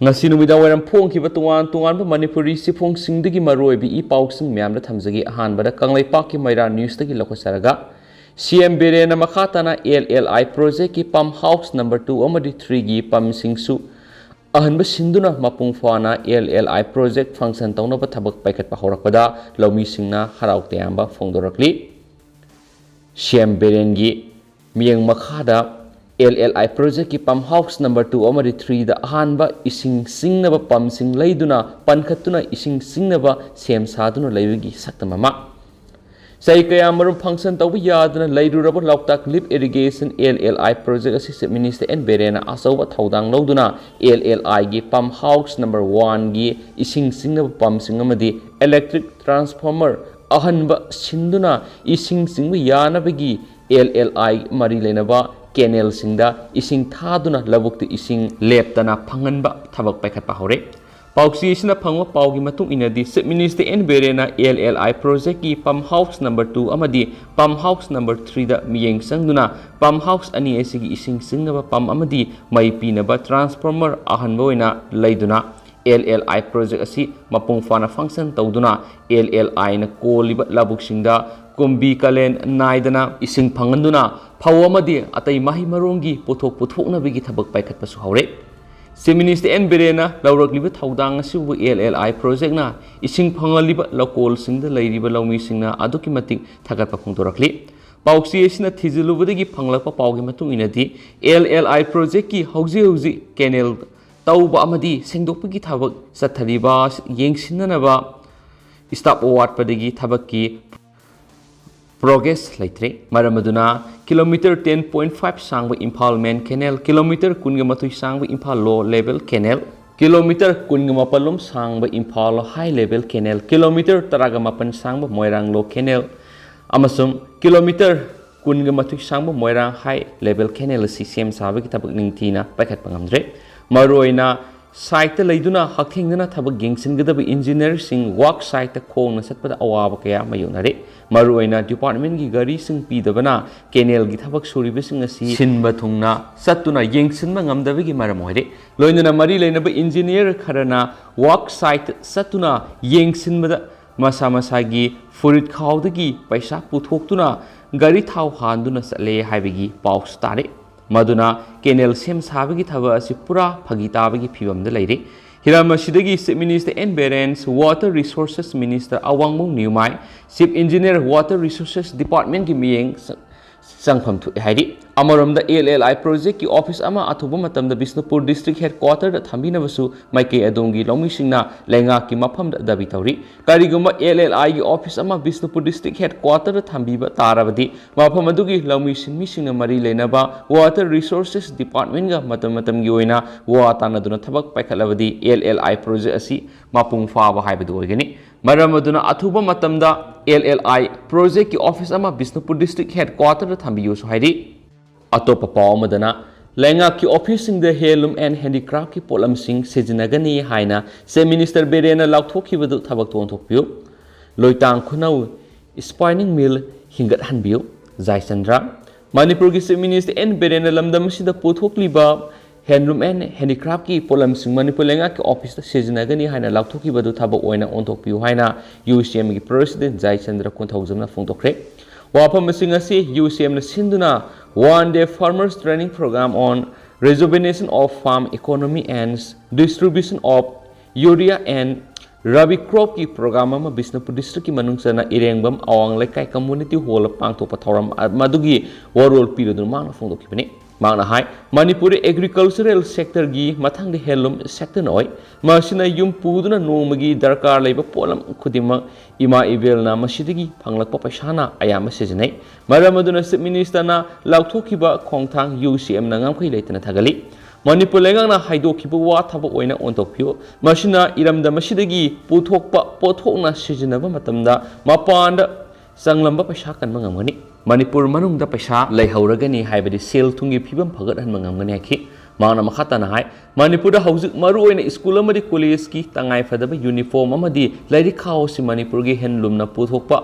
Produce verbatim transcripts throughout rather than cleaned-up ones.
ꯉꯁꯤ ꯅꯨꯃꯤꯗꯥꯡ ꯋꯥꯏꯔꯝ ꯐꯣꯡꯈꯤꯕ ꯇꯣꯉꯥꯟ ꯇꯣꯉꯥꯟꯕ ꯃꯅꯤꯄꯨꯔꯤ ꯆꯦꯐꯣꯡꯁꯤꯡꯗꯒꯤ ꯃꯔꯨꯑꯣꯏꯕ ꯏ ꯄꯥꯎꯁꯤꯡ ꯃꯌꯥꯝꯗ ꯊꯝꯖꯒꯦ꯫ ꯑꯍꯥꯟꯕꯗ ꯀꯪꯂꯩꯄꯥꯛꯀꯤ ꯃꯩꯔꯥ ꯅ꯭ꯌꯨꯁꯇꯒꯤ ꯂꯧꯈꯠꯆꯔꯒ, ꯁꯤ ꯑꯦꯝ ꯕꯤꯔꯦꯟꯅ ꯃꯈꯥ ꯇꯥꯅ ꯑꯦꯜ ꯑꯦꯜ ꯑꯥꯏ ꯄ꯭ꯔꯣꯖꯦꯛꯀꯤ ꯄꯝ ꯍꯥꯎꯁ ꯅꯝꯕꯔ ꯇꯨ ꯑꯃꯗꯤ ꯊ꯭ꯔꯤꯒꯤ ꯄꯝꯁꯤꯡꯁꯨ ꯑꯍꯟꯕ ꯁꯤꯟꯗꯨꯅ ꯃꯄꯨꯡ ꯐꯥꯅ ꯑꯦꯜ ꯑꯦꯜ ꯑꯥꯏ ꯄ꯭ꯔꯣꯖꯦꯛ ꯐꯪꯁꯟ ꯇꯧꯅꯕ ꯊꯕꯛ ꯄꯥꯏꯈꯠꯄ ꯍꯧꯔꯛꯄꯗ ꯂꯧꯃꯤꯁꯤꯡꯅ ꯍꯔꯥꯎ ꯇꯌꯥꯝꯕ ꯐꯣꯡꯗꯣꯔꯛꯂꯤ꯫ ꯁꯤ ꯑꯦꯝ ꯕꯤꯔꯦꯟꯒꯤ ꯃꯤꯠꯌꯦꯡ ꯃꯈꯥꯗ ꯑꯦꯜ ꯑꯦꯜ ꯑꯥꯏ ꯄ꯭ꯔꯣꯖꯦꯛꯀꯤ ꯄꯝ ꯍꯥꯎꯁ ꯅꯝꯕꯔ ꯇꯨ ꯑꯃꯗꯤ ꯊ꯭ꯔꯤꯗ ꯑꯍꯥꯟꯕ ꯏꯁꯤꯡ ꯆꯤꯡꯅꯕ ꯄꯝꯁꯤꯡ ꯂꯩꯗꯨꯅ ꯄꯟꯈꯠꯇꯨꯅ ꯏꯁꯤꯡ ꯆꯤꯡꯅꯕ ꯁꯦꯝ ꯁꯥꯗꯨꯅ ꯂꯩꯕꯒꯤ ꯁꯛꯇꯝ ꯑꯃ꯫ ꯆꯍꯤ ꯀꯌꯥꯃꯔꯨꯝ ꯐꯪꯁꯟ ꯇꯧꯕ ꯌꯥꯗꯅ ꯂꯩꯔꯨꯔꯕ ꯂꯣꯛꯇꯥꯛ ꯂꯤꯐ ꯏꯔꯤꯒꯦꯁꯟ ꯑꯦꯜ ꯑꯦꯜ ꯑꯥꯏ ꯄ꯭ꯔꯣꯖꯦꯛ ꯑꯁꯤ ꯆꯤꯐ ꯃꯤꯅꯤꯁꯇꯔ ꯑꯦꯟ ꯕꯤꯔꯦꯟꯅ ꯑꯆꯧꯕ ꯊꯧꯗꯥꯡ ꯂꯧꯗꯨꯅ ꯑꯦꯜ ꯑꯦꯜ ꯑꯥꯏꯒꯤ ꯄꯝ ꯍꯥꯎꯁ ꯅꯝꯕꯔ ꯋꯥꯟꯒꯤ ꯏꯁꯤꯡ ꯆꯤꯡꯅꯕ ꯄꯝꯁꯤꯡ ꯑꯃꯗꯤ ꯏꯂꯦꯛꯇ꯭ꯔꯤꯛ ꯇ꯭ꯔꯥꯟꯁꯐꯣꯔꯃꯔ ꯑꯍꯟꯕ ꯁꯤꯟꯗꯨꯅ ꯏꯁꯤꯡ ꯆꯤꯡꯕ ꯌꯥꯅꯕꯒꯤ ꯑꯦꯜ ꯑꯦꯜ ꯑꯥꯏ ꯃꯔꯤ ꯂꯩꯅꯕ ꯀꯦꯅꯦꯜꯁꯤꯡꯗ ꯏꯁꯤꯡ ꯊꯥꯗꯨꯅ ꯂꯧꯕꯨꯛꯇ ꯏꯁꯤꯡ ꯂꯦꯞꯇꯅ ꯐꯪꯍꯟꯕ ꯊꯕꯛ ꯄꯥꯏꯈꯠꯄ ꯍꯧꯔꯦ꯫ ꯄꯥꯎꯆꯦ ꯑꯁꯤꯅ ꯐꯪꯕ ꯄꯥꯎꯒꯤ ꯃꯇꯨꯡ ꯏꯟꯅꯗꯤ, ꯆꯤꯐ ꯃꯤꯅꯤꯁꯇꯔ ꯑꯦꯟ ꯕꯤꯔꯦꯟꯅ ꯑꯦꯜ ꯑꯦꯜ ꯑꯥꯏ ꯄ꯭ꯔꯣꯖꯦꯛꯀꯤ ꯄꯝ ꯍꯥꯎꯁ ꯅꯝꯕꯔ ꯇꯨ ꯑꯃꯗꯤ ꯄꯝ ꯍꯥꯎꯁ ꯅꯝꯕꯔ ꯊ꯭ꯔꯤꯗ ꯃꯤꯠꯌꯦꯡ ꯆꯪꯗꯨꯅ ꯄꯝ ꯍꯥꯎꯁ ꯑꯅꯤ ꯑꯁꯤꯒꯤ ꯏꯁꯤꯡ ꯆꯤꯡꯅꯕ ꯄꯝ ꯑꯃꯗꯤ ꯃꯩ ꯄꯤꯅꯕ ꯇ꯭ꯔꯥꯟꯁꯐꯣꯔꯃꯔ ꯑꯍꯟꯕ ꯑꯣꯏꯅ ꯂꯩꯗꯨꯅ ꯑꯦꯜ ꯑꯦꯜ ꯑꯥꯏ ꯄ꯭ꯔꯣꯖꯦꯛ ꯑꯁꯤ ꯃꯄꯨꯡ ꯐꯥꯅ ꯐꯪꯁꯟ ꯇꯧꯗꯨꯅ ꯑꯦꯜ ꯑꯦꯜ ꯑꯥꯏꯅ ꯀꯣꯜꯂꯤꯕ ꯂꯧꯕꯨꯛꯁꯤꯡꯗ ꯀꯨꯝꯕꯤ ꯀꯥꯂꯦꯟ ꯅꯥꯏꯗꯅ ꯏꯁꯤꯡ ꯐꯪꯍꯟꯗꯨꯅ ꯐꯧ ꯑꯃꯗꯤ ꯑꯇꯩ ꯃꯍꯩ ꯃꯔꯣꯡꯒꯤ ꯄꯣꯠꯊꯣꯛ ꯄꯨꯊꯣꯛꯅꯕꯒꯤ ꯊꯕꯛ ꯄꯥꯏꯈꯠꯄꯁꯨ ꯍꯧꯔꯦ꯫ ꯆꯤꯐ ꯃꯤꯅꯤꯁꯇꯔ ꯑꯦꯟ ꯕꯤꯔꯦꯟꯅ ꯂꯧꯔꯛꯂꯤꯕ ꯊꯧꯗꯥꯡ ꯑꯁꯤꯕꯨ ꯑꯦꯜ ꯑꯦꯜ ꯑꯥꯏ ꯄ꯭ꯔꯣꯖꯦꯛꯅ ꯏꯁꯤꯡ ꯐꯪꯍꯜꯂꯤꯕ ꯂꯧꯀꯣꯜꯁꯤꯡꯗ ꯂꯩꯔꯤꯕ ꯂꯧꯃꯤꯁꯤꯡꯅ ꯑꯗꯨꯛꯀꯤ ꯃꯇꯤꯛ ꯊꯥꯒꯠꯄ ꯐꯣꯡꯗꯣꯔꯛꯂꯤ꯫ ꯄꯥꯎꯆꯦ ꯑꯁꯤꯅ ꯊꯤꯖꯤꯜꯂꯨꯕꯗꯒꯤ ꯐꯪꯂꯛꯄ ꯄꯥꯎꯒꯤ ꯃꯇꯨꯡ ꯏꯟꯅꯗꯤ, ꯑꯦꯜ ꯑꯦꯜ ꯑꯥꯏ ꯄ꯭ꯔꯣꯖꯦꯛꯀꯤ ꯍꯧꯖꯤꯛ ꯍꯧꯖꯤꯛ ꯀꯦꯅꯦꯜ ꯇꯧꯕ ꯑꯃꯗꯤ ꯁꯦꯡꯗꯣꯛꯄꯒꯤ ꯊꯕꯛ ꯆꯠꯊꯔꯤꯕ ꯌꯦꯡꯁꯤꯟꯅꯅꯕ ꯁ꯭ꯇꯥꯐ ꯋꯥꯠꯄꯗꯒꯤ ꯊꯕꯛꯀꯤ ꯄ꯭ꯔꯣꯒ꯭ꯔꯦꯁ ꯂꯩꯇ꯭ꯔꯦ꯫ ꯃꯔꯝ ꯑꯗꯨꯅ ꯀꯤꯂꯣꯃꯤꯇꯔ ꯇꯦꯟ ꯄꯣꯏꯟ ꯐꯥꯏꯚ ꯁꯥꯡꯕ ꯏꯝꯐꯥꯜ ꯃꯦꯟ ꯀꯦꯅꯦꯜ, ꯀꯤꯂꯣꯃꯤꯇꯔ ꯀꯨꯟꯒ ꯃꯥꯊꯣꯏ ꯁꯥꯡꯕ ꯏꯝꯐꯥꯜ ꯂꯣ ꯂꯦꯚꯦꯜ ꯀꯦꯅꯦꯜ, ꯀꯤꯂꯣꯃꯤꯇꯔ ꯀꯨꯟꯒ ꯃꯥꯄꯜ ꯂꯣꯝ ꯁꯥꯡꯕ ꯏꯝꯐꯥꯜ ꯍꯥꯏ ꯂꯦꯚꯦꯜ ꯀꯦꯅꯦꯜ, ꯀꯤꯂꯣꯃꯤꯇꯔ ꯇꯔꯥꯒ ꯃꯥꯄꯜ ꯁꯥꯡꯕ ꯃꯣꯏꯔꯥꯡ ꯂꯣ ꯀꯦꯅꯦꯜ ꯑꯃꯁꯨꯡ ꯀꯤꯂꯣꯃꯤꯇꯔ ꯀꯨꯟꯒ ꯃꯥꯊꯣꯏ ꯁꯥꯡꯕ ꯃꯣꯏꯔꯥꯡ ꯍꯥꯏ ꯂꯦꯚꯦꯜ ꯀꯦꯅꯦꯜ ꯑꯁꯤ ꯁꯦꯝ ꯁꯥꯕꯒꯤ ꯊꯕꯛ ꯅꯤꯡꯊꯤꯅ ꯄꯥꯏꯈꯠꯄ ꯉꯝꯗ꯭ꯔꯦ꯫ ꯃꯔꯨꯑꯣꯏꯅ ꯁꯥꯏꯠꯇ ꯂꯩꯗꯨꯅ ꯍꯛꯊꯦꯡꯅꯅ ꯊꯕꯛ ꯌꯦꯡꯁꯤꯟꯒꯗꯕ ꯏꯟꯖꯤꯅꯤꯌꯔꯁꯤꯡ ꯋꯥꯔꯛ ꯁꯥꯏꯠꯇ ꯈꯣꯡꯅ ꯆꯠꯄꯗ ꯑꯋꯥꯕ ꯀꯌꯥ ꯃꯥꯌꯣꯛꯅꯔꯦ꯫ ꯃꯔꯨꯑꯣꯏꯅ ꯗꯤꯄꯥꯔꯠꯃꯦꯟꯒꯤ ꯒꯥꯔꯤꯁꯤꯡ ꯄꯤꯗꯕꯅ ꯀꯦꯅꯦꯜꯒꯤ ꯊꯕꯛ ꯁꯨꯔꯤꯕꯁꯤꯡ ꯑꯁꯤ ꯁꯤꯟꯕ ꯊꯨꯡꯅ ꯆꯠꯇꯨꯅ ꯌꯦꯡꯁꯤꯟꯕ ꯉꯝꯗꯕꯒꯤ ꯃꯔꯝ ꯑꯣꯏꯔꯦ꯫ ꯂꯣꯏꯅꯅ ꯃꯔꯤ ꯂꯩꯅꯕ ꯏꯟꯖꯤꯅꯤꯌꯔ ꯈꯔꯅ ꯋꯥꯔꯛ ꯁꯥꯏꯠꯇ ꯆꯠꯇꯨꯅ ꯌꯦꯡꯁꯤꯟꯕꯗ ꯃꯁꯥ ꯃꯁꯥꯒꯤ ꯐꯨꯔꯤꯠ ꯈꯥꯎꯗꯒꯤ ꯄꯩꯁꯥ ꯄꯨꯊꯣꯛꯇꯨꯅ ꯒꯥꯔꯤ ꯊꯥꯎ ꯍꯥꯟꯗꯨꯅ ꯆꯠꯂꯦ ꯍꯥꯏꯕꯒꯤ ꯄꯥꯎꯁꯨ ꯇꯥꯔꯦ꯫ ꯃꯗꯨꯅ ꯀꯦꯅꯦꯜ ꯁꯦꯝ ꯁꯥꯕꯒꯤ ꯊꯕꯛ ꯑꯁꯤ ꯄꯨꯔꯥ ꯐꯥꯒꯤ ꯇꯥꯕꯒꯤ ꯐꯤꯕꯝꯗ ꯂꯩꯔꯦ꯫ ꯍꯤꯔꯝ ꯑꯁꯤꯗꯒꯤ Chief Minister N Biren, Water Resources Minister ꯑꯋꯥꯡꯕꯝ ꯅ꯭ꯌꯨꯃꯥꯏ, Chief Engineer Water Resources Departmentꯀꯤ ꯃꯤꯠꯌꯦꯡ ꯆꯪꯐꯝ ꯊꯣꯛꯑꯦ ꯍꯥꯏꯔꯤ꯫ ꯑꯃꯔꯣꯝꯗ, L L I projectꯀꯤ office ꯑꯃ ꯑꯊꯨꯕ ꯃꯇꯝꯗ ꯕꯤꯁꯅꯨꯄꯨꯔ district headquarterꯗ ꯊꯝꯕꯤꯅꯕꯁꯨ ꯃꯥꯏꯀꯩ ꯑꯗꯣꯝꯒꯤ ꯂꯧꯃꯤꯁꯤꯡꯅ ꯂꯩꯉꯥꯛꯀꯤ ꯃꯐꯝꯗ ꯗꯥꯕꯤ ꯇꯧꯔꯤ꯫ ꯀꯔꯤꯒꯨꯝꯕ L L Iꯒꯤ office ꯑꯃ ꯕꯤꯁꯅꯨꯄꯨꯔ district headquarterꯗ ꯊꯝꯕꯤꯕ ꯇꯥꯔꯕꯗꯤ, ꯃꯐꯝ ꯑꯗꯨꯒꯤ ꯂꯧꯃꯤ ꯁꯤꯟꯃꯤꯁꯤꯡꯅ ꯃꯔꯤ ꯂꯩꯅꯕ Water Resources Departmentꯀ ꯃꯇꯝ ꯃꯇꯝꯒꯤ ꯑꯣꯏꯅ ꯋꯥ ꯇꯥꯅꯗꯨꯅ ꯊꯕꯛ ꯄꯥꯏꯈꯠꯂꯕꯗꯤ L L I project ꯑꯁꯤ ꯃꯄꯨꯡ ꯐꯥꯕ ꯍꯥꯏꯕꯗꯨ ꯑꯣꯏꯒꯅꯤ꯫ ꯃꯔꯝ ꯑꯗꯨꯅ ꯑꯊꯨꯕ ꯃꯇꯝꯗ L L I projectꯀꯤ office ꯑꯃ ꯕꯤꯁꯅꯨꯄꯨꯔ district headquarterꯗ ꯊꯝꯕꯤꯌꯨꯁꯨ ꯍꯥꯏꯔꯤ꯫ ꯑꯇꯣꯞꯄ ꯄꯥꯎ ꯑꯃꯗꯅ, ꯂꯩꯉꯥꯛꯀꯤ officeꯁꯤꯡꯗ handloom and handicraftꯀꯤ ꯄꯣꯠꯂꯝꯁꯤꯡ ꯁꯤꯖꯤꯟꯅꯒꯅꯤ ꯍꯥꯏꯅ Chief Minister ꯕꯤꯔꯦꯟꯅ ꯂꯥꯎꯊꯣꯛꯈꯤꯕꯗꯨ ꯊꯕꯛꯇ ꯑꯣꯟꯊꯣꯛꯄꯤꯌꯨ꯫ ꯂꯣꯏꯇꯥꯡ ꯈꯨꯅꯧ spinning mill ꯍꯤꯡꯒꯠꯍꯟꯕꯤꯌꯨ꯫ ꯖꯥꯏꯆꯟꯗ꯭ꯔ꯫ ꯃꯅꯤꯄꯨꯔꯒꯤ Chief Minister N ꯕꯤꯔꯦꯟꯅ ꯂꯝꯗꯝ ꯑꯁꯤꯗ ꯄꯨꯊꯣꯛꯂꯤꯕ handloom and handicraftꯀꯤ ꯄꯣꯠꯂꯝꯁꯤꯡ ꯃꯅꯤꯄꯨꯔ ꯂꯩꯉꯥꯛꯀꯤ officeꯇ ꯁꯤꯖꯤꯟꯅꯒꯅꯤ ꯍꯥꯏꯅ ꯂꯥꯎꯊꯣꯛꯈꯤꯕꯗꯨ ꯊꯕꯛ ꯑꯣꯏꯅ ꯑꯣꯟꯊꯣꯛꯄꯤꯌꯨ ꯍꯥꯏꯅ UCMꯒꯤ President ꯖꯥꯏꯆꯟꯗ꯭ꯔ ꯀꯣꯟꯊꯧꯖꯝꯅ ꯐꯣꯡꯗꯣꯛꯈ꯭ꯔꯦ꯫ ꯋꯥꯐꯝꯁꯤꯡ ꯑꯁꯤ UCMꯅ ꯁꯤꯟꯗꯨꯅ One Day Farmers Training Program on Rejuvenation of Farm Economy and Distribution of Urea and Rabi Cropꯀꯤ program ꯑꯃ ꯕꯤꯁꯅꯨꯄꯨꯔ districtꯀꯤ ꯃꯅꯨꯡ ꯆꯟꯅ ꯏꯔꯦꯡꯕꯝ ꯑꯋꯥꯡ ꯂꯩꯀꯥꯏ community hallꯗ ꯄꯥꯡꯊꯣꯛꯄ ꯊꯧꯔꯝ ꯃꯗꯨꯒꯤ ꯋꯥꯔꯣꯜ ꯄꯤꯔꯗꯨꯅ ꯃꯍꯥꯛꯅ ꯐꯣꯡꯗꯣꯛꯈꯤꯕꯅꯤ꯫ ꯃꯍꯥꯛꯅ ꯍꯥꯏ, ꯃꯅꯤꯄꯨꯔꯗ agricultural sectorꯒꯤ ꯃꯊꯪꯗ handloom sectorꯅ ꯑꯣꯏ꯫ ꯃꯁꯤꯅ ꯌꯨꯝ ꯄꯨꯗꯨꯅ ꯅꯣꯡꯃꯒꯤ ꯗꯔꯀꯥꯔ ꯂꯩꯕ ꯄꯣꯠꯂꯝ ꯈꯨꯗꯤꯡꯃꯛ ꯏꯃꯥ ꯏꯕꯦꯜꯅ ꯃꯁꯤꯗꯒꯤ ꯐꯪꯂꯛꯄ ꯄꯩꯁꯥꯅ ꯑꯌꯥꯝꯕ ꯁꯤꯖꯤꯟꯅꯩ꯫ ꯃꯔꯝ ꯑꯗꯨꯅ Chief Ministerꯅ ꯂꯥꯎꯊꯣꯛꯈꯤꯕ ꯈꯣꯡꯊꯥꯡ UCMꯅ ꯉꯝꯈꯩ ꯂꯩꯇꯅ ꯊꯥꯒꯠꯂꯤ꯫ ꯃꯅꯤꯄꯨꯔ ꯂꯩꯉꯥꯛꯅ ꯍꯥꯏꯗꯣꯛꯈꯤꯕ ꯋꯥ ꯊꯕꯛ ꯑꯣꯏꯅ ꯑꯣꯟꯊꯣꯛꯄꯤꯌꯨ꯫ ꯃꯁꯤꯅ ꯏꯔꯝꯗꯝ ꯑꯁꯤꯗꯒꯤ ꯄꯨꯊꯣꯛꯄ ꯄꯣꯠꯊꯣꯛꯅ ꯁꯤꯖꯤꯟꯅꯕ ꯃꯇꯝꯗ ꯃꯄꯥꯟꯗ ꯆꯪꯂꯝꯕ ꯄꯩꯁꯥ ꯀꯟꯕ ꯉꯝꯒꯅꯤ꯫ ꯃꯅꯤꯄꯨꯔ ꯃꯅꯨꯡꯗ ꯄꯩꯁꯥ ꯂꯩꯍꯧꯔꯒꯅꯤ ꯍꯥꯏꯕꯗꯤ ꯁꯦꯜ ꯊꯨꯝꯒꯤ ꯐꯤꯕꯝ ꯐꯒꯠꯍꯟꯕ ꯉꯝꯒꯅꯤ ꯍꯥꯏꯈꯤ꯫ ꯃꯍꯥꯛꯅ ꯃꯈꯥ ꯇꯥꯅ ꯍꯥꯏ, ꯃꯅꯤꯄꯨꯔꯗ ꯍꯧꯖꯤꯛ ꯃꯔꯨꯑꯣꯏꯅ ꯁ꯭ꯀꯨꯜ ꯑꯃꯗꯤ ꯀꯣꯂꯦꯖꯀꯤ ꯇꯉꯥꯏꯐꯗꯕ ꯌꯨꯅꯤꯐꯣꯔꯝ ꯑꯃꯗꯤ ꯂꯥꯏꯔꯤꯛ ꯈꯥꯎ ꯑꯁꯤ ꯃꯅꯤꯄꯨꯔꯒꯤ ꯍꯦꯟꯂꯨꯝꯅ ꯄꯨꯊꯣꯛꯄ,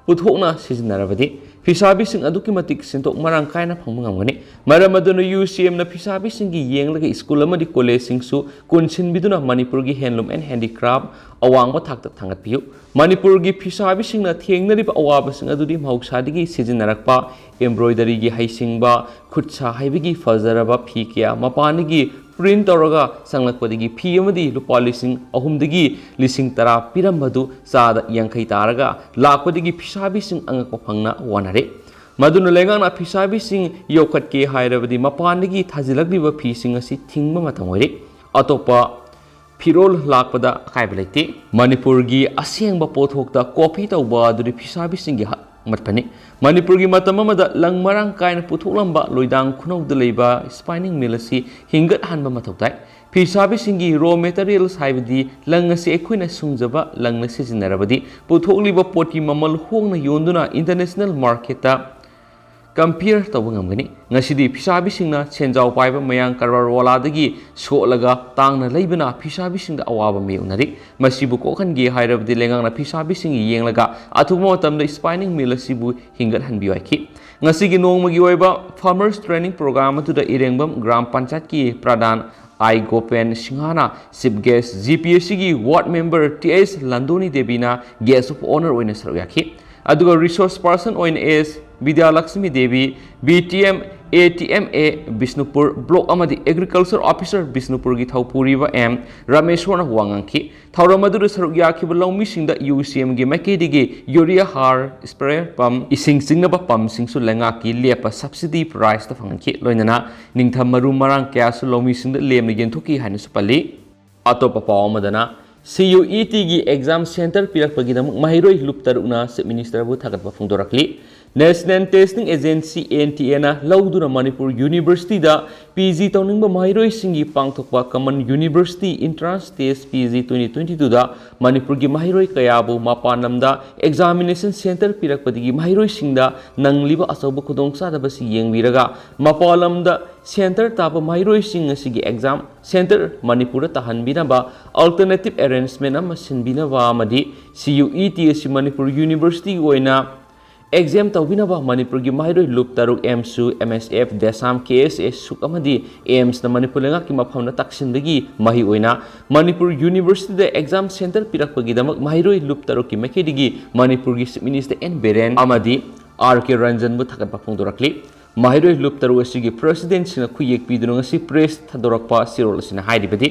ꯄꯨꯊꯣꯛꯅ ꯁꯤꯖꯤꯟꯅꯔꯕꯗꯤ ꯐꯤꯁꯥꯕꯤꯁꯤꯡ ꯑꯗꯨꯛꯀꯤ ꯃꯇꯤꯛ ꯁꯦꯟꯊꯣꯛ ꯃꯔꯥꯡ ꯀꯥꯏꯅ ꯐꯪꯕ ꯉꯝꯒꯅꯤ꯫ ꯃꯔꯝ ꯑꯗꯨꯅ ꯌꯨ ꯁꯤ ꯑꯦꯝꯅ ꯐꯤꯁꯥꯕꯤꯁꯤꯡꯒꯤ ꯌꯦꯡꯂꯒ ꯁ꯭ꯀꯨꯜ ꯑꯃꯗꯤ ꯀꯣꯂꯦꯖꯁꯤꯡꯁꯨ ꯀꯣꯟꯁꯤꯟꯕꯤꯗꯨꯅ ꯃꯅꯤꯄꯨꯔꯒꯤ ꯍꯦꯟꯂꯨꯝ ꯑꯦꯟ ꯍꯦꯟꯗꯤꯀ꯭ꯔꯥꯐ ꯑꯋꯥꯡꯕ ꯊꯥꯛꯇ ꯊꯥꯡꯒꯠꯄꯤꯌꯨ꯫ ꯃꯅꯤꯄꯨꯔꯒꯤ ꯐꯤꯁꯥꯕꯤꯁꯤꯡꯅ ꯊꯦꯡꯅꯔꯤꯕ ꯑꯋꯥꯕꯁꯤꯡ ꯑꯗꯨꯗꯤ ꯃꯍꯧꯁꯥꯗꯒꯤ ꯁꯤꯖꯤꯟꯅꯔꯛꯄ embroidery ꯒꯤ ꯍꯩꯁꯤꯡꯕ, ꯈꯨꯠ ꯁꯥ ꯍꯩꯕꯒꯤ ꯐꯖꯔꯕ ꯐꯤ ꯀꯌꯥ ꯃꯄꯥꯟꯗꯒꯤ print ꯇꯧꯔꯒ ꯆꯪꯂꯛꯄꯗꯒꯤ ꯐꯤ ꯑꯃꯗꯤ ꯂꯨꯄꯥ ꯂꯤꯁꯤꯡ ꯑꯍꯨꯝꯗꯒꯤ ꯂꯤꯁꯤꯡ ꯇꯔꯥ ꯄꯤꯔꯝꯕꯗꯨ ꯆꯥꯗ ꯌꯥꯡꯈꯩ ꯇꯥꯔꯒ ꯂꯥꯛꯄꯗꯒꯤ ꯐꯤꯁꯥꯕꯤꯁꯤꯡ ꯑꯉꯛꯄ ꯐꯪꯅ ꯋꯥꯅꯔꯦ꯫ ꯃꯗꯨꯅ ꯂꯩꯉꯥꯛꯅ ꯐꯤꯁꯥꯕꯤꯁꯤꯡ ꯌꯣꯛꯈꯠꯀꯦ ꯍꯥꯏꯔꯕꯗꯤ ꯃꯄꯥꯟꯗꯒꯤ ꯊꯥꯖꯤꯜꯂꯛꯂꯤꯕ ꯐꯤꯁꯤꯡ ꯑꯁꯤ ꯊꯤꯡꯕ ꯃꯇꯝ ꯑꯣꯏꯔꯦ꯫ ꯑꯇꯣꯞꯄ ꯐꯤꯔꯣꯜ ꯂꯥꯛꯄꯗ ꯑꯀꯥꯏꯕ ꯂꯩꯇꯦ꯫ ꯃꯅꯤꯄꯨꯔꯒꯤ ꯑꯁꯦꯡꯕ ꯄꯣꯠꯊꯣꯛꯇ copy ꯇꯧꯕ ꯑꯗꯨꯗꯤ ꯐꯤꯁꯥꯕꯤꯁꯤꯡꯒꯤ ꯍꯛ ꯃꯠꯄꯅꯤ꯫ ꯃꯅꯤꯄꯨꯔꯒꯤ ꯃꯇꯝ ꯑꯃꯗ ꯂꯪ ꯃꯔꯥꯡ ꯀꯥꯏꯅ ꯄꯨꯊꯣꯛꯂꯝꯕ ꯂꯣꯏꯗꯥꯡ ꯈꯨꯅꯧꯗ ꯂꯩꯕ spinning mill ꯑꯁꯤ ꯍꯤꯡꯒꯠꯍꯟꯕ ꯃꯊꯧ ꯇꯥꯏ꯫ ꯐꯤꯁꯥꯕꯤꯁꯤꯡꯒꯤ raw materials ꯍꯥꯏꯕꯗꯤ ꯂꯪ ꯑꯁꯤ ꯑꯩꯈꯣꯏꯅ ꯁꯨꯡꯖꯕ ꯂꯪꯅ ꯁꯤꯖꯤꯟꯅꯔꯕꯗꯤ ꯄꯨꯊꯣꯛꯂꯤꯕ ꯄꯣꯠꯀꯤ ꯃꯃꯜ ꯍꯣꯡꯅ ꯌꯣꯟꯗꯨꯅ international market ꯇ compare ꯇꯧꯕ ꯉꯝꯒꯅꯤ꯫ ꯉꯁꯤꯗꯤ ꯐꯤꯁꯥꯕꯤꯁꯤꯡꯅ ꯁꯦꯟꯖꯥꯎ ꯄꯥꯏꯕ ꯃꯌꯥꯡ ꯀꯔꯕꯥꯔ ꯋꯥꯂꯥꯗꯒꯤ ꯁꯣꯠꯂꯒ ꯇꯥꯡꯅ ꯂꯩꯕꯅ ꯐꯤꯁꯥꯕꯤꯁꯤꯡꯗ ꯑꯋꯥꯕ ꯃꯥꯌꯣꯛꯅꯔꯤ꯫ ꯃꯁꯤꯕꯨ ꯀꯣꯛꯍꯟꯒꯦ ꯍꯥꯏꯔꯕꯗꯤ ꯂꯩꯉꯥꯛꯅ ꯐꯤꯁꯥꯕꯤꯁꯤꯡꯒꯤ ꯌꯦꯡꯂꯒ ꯑꯊꯨꯕ ꯃꯇꯝꯗ spinning mill ꯑꯁꯤꯕꯨ ꯍꯤꯡꯒꯠꯍꯟꯕꯤꯌꯨ ꯍꯥꯏꯈꯤ꯫ ꯉꯁꯤꯒꯤ ꯅꯣꯡꯃꯒꯤ ꯑꯣꯏꯕ farmers training program ꯑꯗꯨꯗ ꯏꯔꯦꯡꯕꯝ ꯒ꯭ꯔꯥꯝ ꯄꯟꯆꯥꯌꯠꯀꯤ ꯄ꯭ꯔꯙꯥꯟ ꯑꯥꯏ ꯒꯣꯄꯦꯟ ꯁꯤꯡꯍꯅ chief guest, G P S ꯁꯤꯒꯤ ward member T S Landoni ꯗꯦꯕꯤꯅ guest of honour ꯑꯣꯏꯅ ꯁꯔꯨꯛ ꯌꯥꯈꯤ꯫ ꯑꯗꯨꯒ resource person ꯑꯣꯏꯅ S Bidyalakshmi Devi, B T M, A T M A Bishnupur block ꯑꯃꯗꯤ agriculture officer ꯕꯤꯁꯅꯨꯄꯨꯔꯒꯤ ꯊꯧꯄꯨꯔꯤꯕ ꯑꯦꯝ ꯔꯥꯃꯦꯁꯣꯔꯅ ꯋꯥ ꯉꯥꯡꯈꯤ꯫ ꯊꯧꯔꯝ ꯑꯗꯨꯗ ꯁꯔꯨꯛ ꯌꯥꯈꯤꯕ ꯂꯧꯃꯤꯁꯤꯡꯗ ꯌꯨ ꯁꯤ ꯑꯦꯝꯒꯤ ꯃꯥꯏꯀꯩꯗꯒꯤ urea ꯍꯥꯔ, spray pump, ꯏꯁꯤꯡ ꯆꯤꯡꯅꯕ pumpꯁꯤꯡꯁꯨ ꯂꯩꯉꯥꯛꯀꯤ ꯂꯦꯞꯄ subsidy priceꯇ ꯐꯪꯍꯟꯈꯤ꯫ ꯂꯣꯏꯅꯅ ꯅꯤꯡꯊꯝ ꯃꯔꯨ ꯃꯔꯥꯡ ꯀꯌꯥꯁꯨ ꯂꯧꯃꯤꯁꯤꯡꯗ ꯂꯦꯝꯅ ꯌꯦꯟꯊꯣꯛꯈꯤ ꯍꯥꯏꯅꯁꯨ ꯄꯜꯂꯤ꯫ ꯑꯇꯣꯞꯄ ꯄꯥꯎ ꯑꯃꯗꯅ, ꯁꯤ ꯌꯨ ꯏ ꯇꯤꯒꯤ exam centre ꯄꯤꯔꯛꯄꯒꯤꯗꯃꯛ ꯃꯍꯩꯔꯣꯏ ꯂꯨꯞ ꯇꯔꯨꯛꯅ Chief Ministerꯕꯨ ꯊꯥꯒꯠꯄ ꯐꯣꯡꯗꯣꯔꯛꯂꯤ꯫ National Testing Agency, N T Aꯅ ꯂꯧꯗꯨꯅ ꯃꯅꯤꯄꯨꯔ Universityꯗ P G ꯇꯧꯅꯤꯡꯕ ꯃꯍꯩꯔꯣꯏꯁꯤꯡꯒꯤ ꯄꯥꯡꯊꯣꯛꯄ Common University Entrance Test P G twenty twenty twoꯗ ꯃꯅꯤꯄꯨꯔꯒꯤ ꯃꯍꯩꯔꯣꯏ ꯀꯌꯥꯕꯨ ꯃꯄꯥꯟ ꯂꯝꯗ examination centre ꯄꯤꯔꯛꯄꯗꯒꯤ ꯃꯍꯩꯔꯣꯏꯁꯤꯡꯗ ꯅꯪꯂꯤꯕ ꯑꯆꯧꯕ ꯈꯨꯗꯣꯡꯆꯥꯗꯕꯁꯤ ꯌꯦꯡꯕꯤꯔꯒ ꯃꯄꯥꯟ ꯂꯝꯗ ꯁꯦꯟꯇꯔ ꯇꯥꯕ ꯃꯍꯩꯔꯣꯏꯁꯤꯡ ꯑꯁꯤꯒꯤ ꯑꯦꯛꯖꯥꯝ ꯁꯦꯟꯇꯔ ꯃꯅꯤꯄꯨꯔꯗ ꯇꯥꯍꯟꯕꯤꯅꯕ ꯑꯜꯇꯔꯅꯦꯇꯤꯚ ꯑꯦꯔꯦꯟꯖꯃꯦꯟ ꯑꯃ ꯁꯤꯟꯕꯤꯅꯕ ꯑꯃꯗꯤ ꯁꯤ ꯌꯨ ꯏ ꯇꯤ ꯑꯁꯤ ꯃꯅꯤꯄꯨꯔ ꯌꯨꯅꯤꯚꯔꯁꯤꯇꯤꯒꯤ ꯑꯣꯏꯅ ꯑꯦꯛꯖꯥꯝ ꯇꯧꯕꯤꯅꯕ ꯃꯅꯤꯄꯨꯔꯒꯤ ꯃꯍꯩꯔꯣꯏ ꯂꯨꯞ ꯇꯔꯨꯛ ꯑꯦꯝꯁꯨ, ꯑꯦꯝ ꯑꯦꯁ ꯑꯦꯐ, ꯗꯦꯁꯥꯝ, ꯀꯦ ꯑꯦꯁ ꯑꯦ ꯁꯨꯛ ꯑꯃꯗꯤ ꯑꯦꯝꯁꯅ ꯃꯅꯤꯄꯨꯔ ꯂꯩꯉꯥꯛꯀꯤ ꯃꯐꯝꯗ ꯇꯥꯛꯁꯤꯟꯕꯒꯤ ꯃꯍꯩ ꯑꯣꯏꯅ ꯃꯅꯤꯄꯨꯔ ꯌꯨꯅꯤꯚꯔꯁꯤꯇꯤꯗ ꯑꯦꯛꯖꯥꯝ ꯁꯦꯟꯇꯔ ꯄꯤꯔꯛꯄꯒꯤꯗꯃꯛ ꯃꯍꯩꯔꯣꯏ ꯂꯨꯞ ꯇꯔꯨꯛꯀꯤ ꯃꯥꯏꯀꯩꯗꯒꯤ ꯃꯅꯤꯄꯨꯔꯒꯤ ꯆꯤꯐ ꯃꯤꯅꯤꯁꯇꯔ ꯑꯦꯟ ꯕꯤꯔꯦꯟ ꯑꯃꯗꯤ ꯑꯥꯔ ꯀꯦ ꯔꯟꯖꯟꯕꯨ ꯊꯥꯒꯠꯄ ꯐꯣꯡꯗꯣꯔꯛꯂꯤ꯫ ꯃꯍꯩꯔꯣꯏ ꯂꯨꯞ ꯇꯔꯨꯛ ꯑꯁꯤꯒꯤ ꯄ꯭ꯔꯁꯤꯗꯦꯟꯁꯤꯡꯅ ꯈꯨꯌꯦꯛ ꯄꯤꯗꯨꯅ ꯉꯁꯤ ꯄ꯭ꯔꯦꯁ ꯊꯥꯗꯣꯔꯛꯄ ꯆꯦꯔꯣꯜ ꯑꯁꯤꯅ ꯍꯥꯏꯔꯤꯕꯗꯤ,